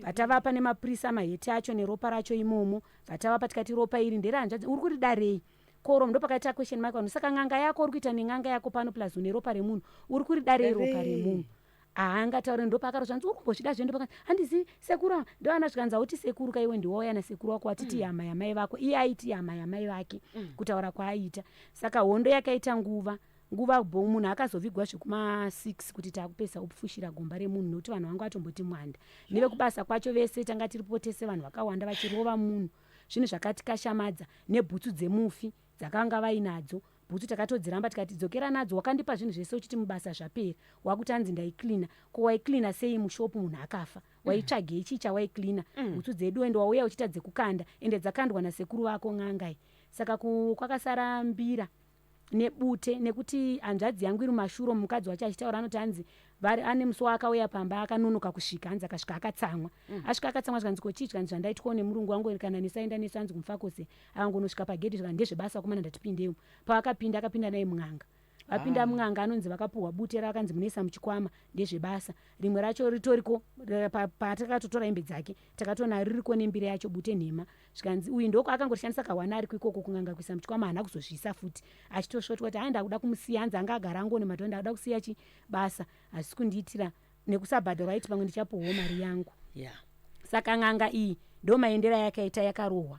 Vatavapa nemapurisa maheti acho neropa racho imomo. Vatavapa, tikati, "Ropa iri nderehanzvadzi, uri kuridarei koro?" Ndo pakaita question mark vanhu. Saka n'anga yako uri kuita nen'anga yako pano, plus une ropa remunhu, uri kuridarei ropa Darei. remunhu? Haangatauri. Ndopakaro zvanzi, "Uri kumbozvida zve?" Ndopakati, "Handizi sekuru ava." Ndoana zvikanzi, "Auti sekuru kaiwe, ndiwauya nasekuru wako, watiti hama yamai vako." Iye aiti hama yamai vake, kutaura kwaaita. Saka hondo yakaita nguva nguva bo, munhu akazovigwa zvekuma6, kuti taakupesa upfushira gomba remunhu, nekuti vanhu vanga vatomboti mwanda nevekubasa kwacho vese, tanga tiripo tese, vanhu vakawanda vachirova munhu. Zvinhu zvakatikashamadza. Nebhutsu dzemufi dzakanga vainadzo, bhutsu takatodziramba, tikati, "Dzokera nadzo. Wakandipa zvinhu zvese uchiti mubasa zvapera, wakuti hanzi ndaiklina. Ko waiklina sei mushopu munhu akafa? Waitsvagei? Chii chawaiklina? Bhutsu dzedu, ende wauya uchiita dzekukanda, ende dzakandwa nasekuru vako n'angai." Saka kwakasara mbira nebute, nekuti hanzvadzi yangu iri mumashuro. Mukadzi wacho achitaura anoti hanzi vari ane musi waakauya pamba akanonoka kusvika, hanzi akasvika akatsamwa. Asvika akatsamwa, zvikanzi, "Ko chii?" Zvikanzi, "Zvandaitwawo nemurungu wangu kana nesaenda nesu, hanzi kumufakose, akangonosvika pagedhi, zvikanzi, 'Ndezvebasa komana, ndatipindemo.' Pavakapinda, akapinda naye mun'anga. Vapinda mun'anga, anonzi vakapuhwa bute ravakanzi munoisa muchikwama, ndezvebasa. Rimwe racho ritoriko patakatotora hembe dzake, takatoona ririko nembira yacho, bute nhema. Zvikanzi uyu ndoko akangoshandisa kawana ariko ikoko kun'anga, kuisa muchikwama, haana kuzozviisa futi, achitosvotwa kuti hai, ndakuda kumusiya. Hanzi anga agara angone mato, ndakuda kusiya chi basa, hazvisi kundiitira nekusabhadharwa, aiti pamwe ndichapuhwawo mari yangu. Saka n'anga iyi ndo maendero ayakaita, yakarohwa.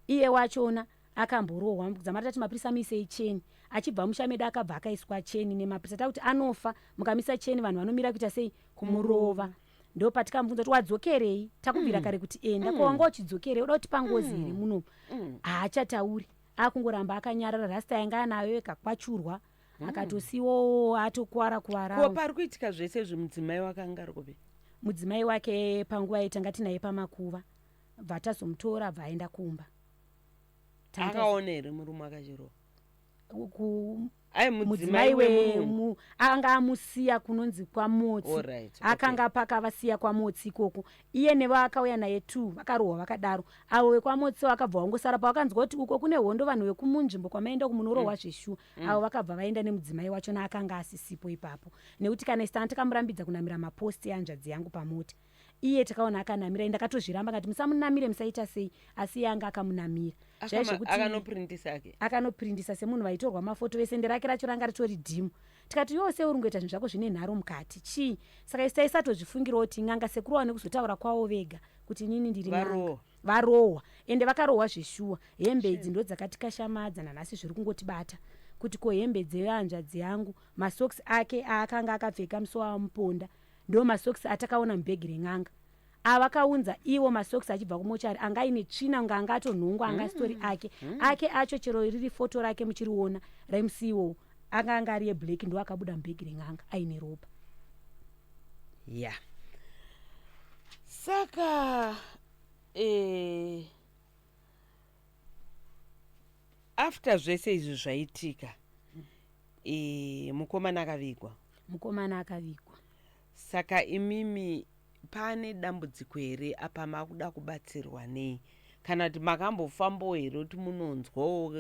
Iye wachona akamborohwa dzamara tati, "Mapurisa, muisei cheni." Achibva musha medu akabva akaiswa cheni nemapurisa, takuti anofa mukamisa cheni, vanhu vanomira kuita sei? Kumurova. Ndo patikamubvunza kuti, "Wadzokerei? Takubvira kare kuti enda. Ko wanga uchidzokerei? Uda kutipa ngozi here munomu?" Haachatauri, akungoramba akanyarara. Rasta yanga anayo ikakwachurwa, akatosiyiwawo atokwara Ko kuvarawo. pari kuitika zvese izvi, mudzimai wakanga ari kupi? Mudzimai wake panguva iyi tanga tinaye pamakuva, bva tazomutora, bva aenda kumba. Akaona here murume akachirova? Ai, mudzimai mudzimai wemurungu. Anga amusiya kunonzi kwamotsi. Akanga pakavasiya kwamotsi ikoko, iye nevaakauya naye t vakarohwa vakadaro. Avo vekwamotsi vakabva vangosara pavakanzwa kuti uko kune hondo, vanhu vekumunzvimbo kwamaenda kumunorohwa zveshuwa. Avo vakabva vaenda nemudzimai wachona, akanga asisipo ipapo, nekuti kana isi tanga takamurambidza kunamira maposti ehanzvadzi yangu pamota, iye takaona akanamira. Ndakatozviramba ngati, "Musamunamire, musaita sei," asi iye anga akamunamira. Zvai zvekuti Akanoprintisa ake. Akanoprintisa semunhu vaitorwa mafoto vese, ende rake racho ranga ritori dhimu. Tikati, "Iwo sei uri kungoita zvinhu zvako zvine nharo mukati? Chii?" Saka isi taisatozvifungirawo kuti n'anga. Sekuru wane kuzotaura kwavo vega kuti, "Inini ndiri n'anga." Varohwa. Varohwa, ende vakarohwa zveshuwa. Hembe idzi ndo dzakatikashamadza nanhasi, zviri kungotibata kuti ko hembe dzehanzvadzi yangu, masokisi ake aakanga akapfeka musi wamuponda, ndo masokisi atakaona mubhegi ren'anga avakaunza iwo. Masokisi achibva kumochari anga aine tsvina, kunge anga atonhongwa, anga asitori ake. Ake acho, chero riri foto rake muchiriona remusi iwowo, anga anga ari eblack, ndo akabuda mubhegi ren'anga aine ropa. Ya, saka after zvese izvi zvaitika, mukomana akavigwa? Mukomana akavigwa. Saka imimi pane dambudziko here apa? Makuda kubatsirwa nei, kana kuti makambofambawo here kuti munonzwawo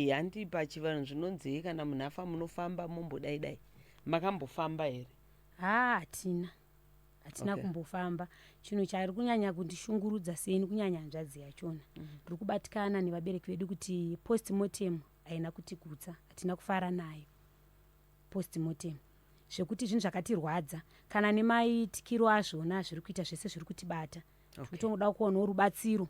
handi pachivanhu zvinonzei, kana munhu afa munofamba mumbodai dai? Makambofamba here? Ha, hatina, hatina kumbofamba. Chinhu chari kunyanya kundishungurudza seni, kunyanya hanzvadzi yachona, ndiri kubatikana nevabereki vedu kuti postmortem Haina kutigutsa, hatina kufara nayo postmortem, zvekuti zvinhu zvakatirwadza kana nemaitikiro azvona zviri kuita zvese zviri kutibata. Kutongoda kuonawo rubatsiro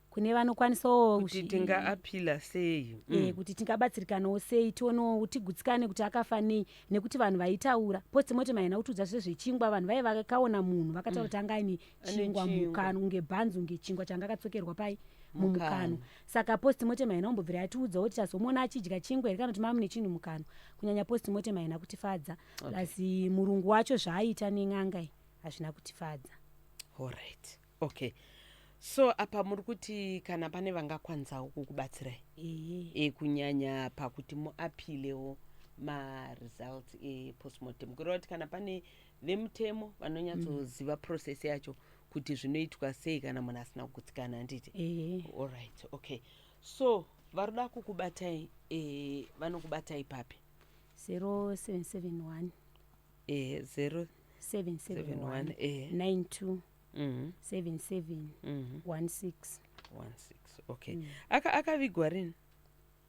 kune vanokwanisawo kuti tingaapila sei. Kuti tingabatsirikanawo sei, tionewo tigutsikane kuti akafa nei, nekuti vanhu vaitaura postmortem haina kutiudza zvese zvechingwa. Vanhu vai vakaona munhu vakataura kuti anga aine Ane chingwa chingwa. mukanwa, kunge bhanzi, kunge chingwa changa akatsokerwa pai Mukanwa. mumukanwa. Saka postmortem haina kumbobvira yatiudzawo kuti tazomuona achidya chingwa here kana kuti mamune chinhu mukanwa. Kunyanya postmortem haina kutifadza. Plus murungu wacho zvaaita nen'anga iyi hazvina kutifadza. Alright, okay, so apa muri kuti kana pane vangakwanisawo kukubatsirai Ehe. Kunyanya pakuti muapilewo maresults epostmortem, kureva kuti kana pane vemutemo vanonyatsoziva process yacho kuti zvinoitwa sei kana munhu asina kugutsikana, handiti? Ehe. Alright, okay, so vari kuda kukubatai, vanokubatai papi? 0771 0 771 71 92 77 16. 16, okay. Akavigwa rini?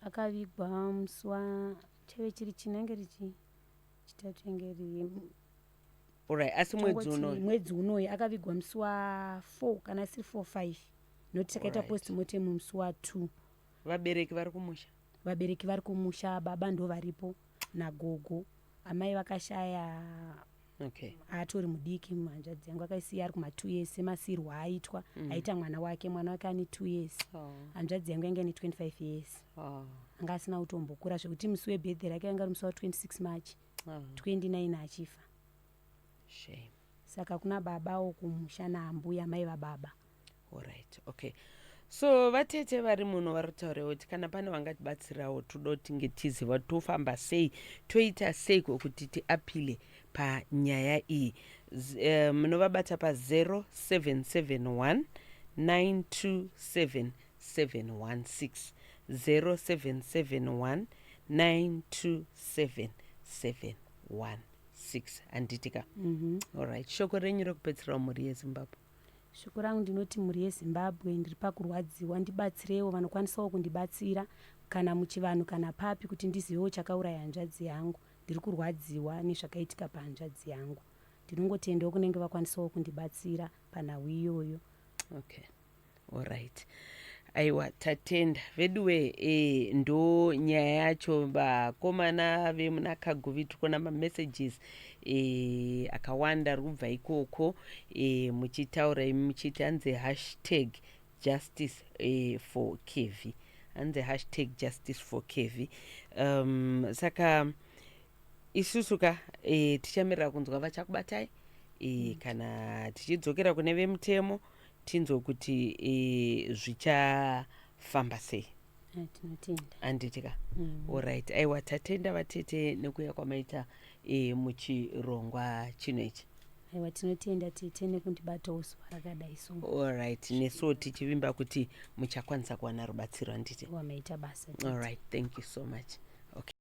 Akavigwa musi wa chaive chiri chinenge richi chitatu engeri. Alright, asi mwedzi Tongoti unoyu? Mwedzi unoyu akavigwa musi wa4 kana asiri 4 5, nokuti takaita postmortem musi wa2. Vabereki vari kumusha? Vabereki vari kumusha, baba ndo varipo nagogo, amai vakashaya atori mudiki. Hanzvadzi yangu akaisiya ari kuma2 years, semasirwo aitwa aita mwana wake. Mwana wake ane 2 years. Hanzvadzi yangu yange ine 25 years. Anga asina kutombokura, zvekuti musi webirthday rake anga ari musi wa26 March 29 achifa. Shame. Saka kuna babawo kumusha naambuya, mai vababa. Alright, okay, so vatete vari muno vari kutaurawo kuti kana pane vangatibatsirawo, toda tinge tiziva tofamba sei, toita sei kuti tiapile panyaya iyi. Munovabata pa0771 927 716, 0771 927 716, handiti ka? Alright, shoko renyu rekupedzisira mhuri yeZimbabwe? Shoko rangu ndinoti mhuri yeZimbabwe, ndiri pakurwadziwa, ndibatsirewo vanokwanisawo kundibatsira kana muchivanhu kana papi, kuti ndizivewo chakauraya hanzvadzi yangu. Ndiri kurwadziwa nezvakaitika pahanzvadzi yangu. Ndinongotendawo kunenge vakwanisawo kundibatsira panhau iyoyo. Okay, alright, aiwa, tatenda veduwe. Ndo nyaya yacho, vakomana vemuna Kaguvi. Tiri kuona mamessages akawanda ari kubva ikoko, muchitaura imi muchiti hanzi #JusticeForKevi, hanzi #JusticeForKevi. Saka isusu ka tichamirira kunzwa vachakubatai kana tichidzokera kune vemutemo, tinzwe kuti zvichafamba sei. Tinotenda. Handiti ka? Alright, aiwa, tatenda vatete nekuuya kwamaita muchirongwa chino ichi. Aiwa, tinotenda tete nekundibatawo zuva rakadai so. Alright, nesuwo tichivimba kuti muchakwanisa kuwana rubatsiro, handiti? Wamaita basa, tete. Alright, thank you so much, okay.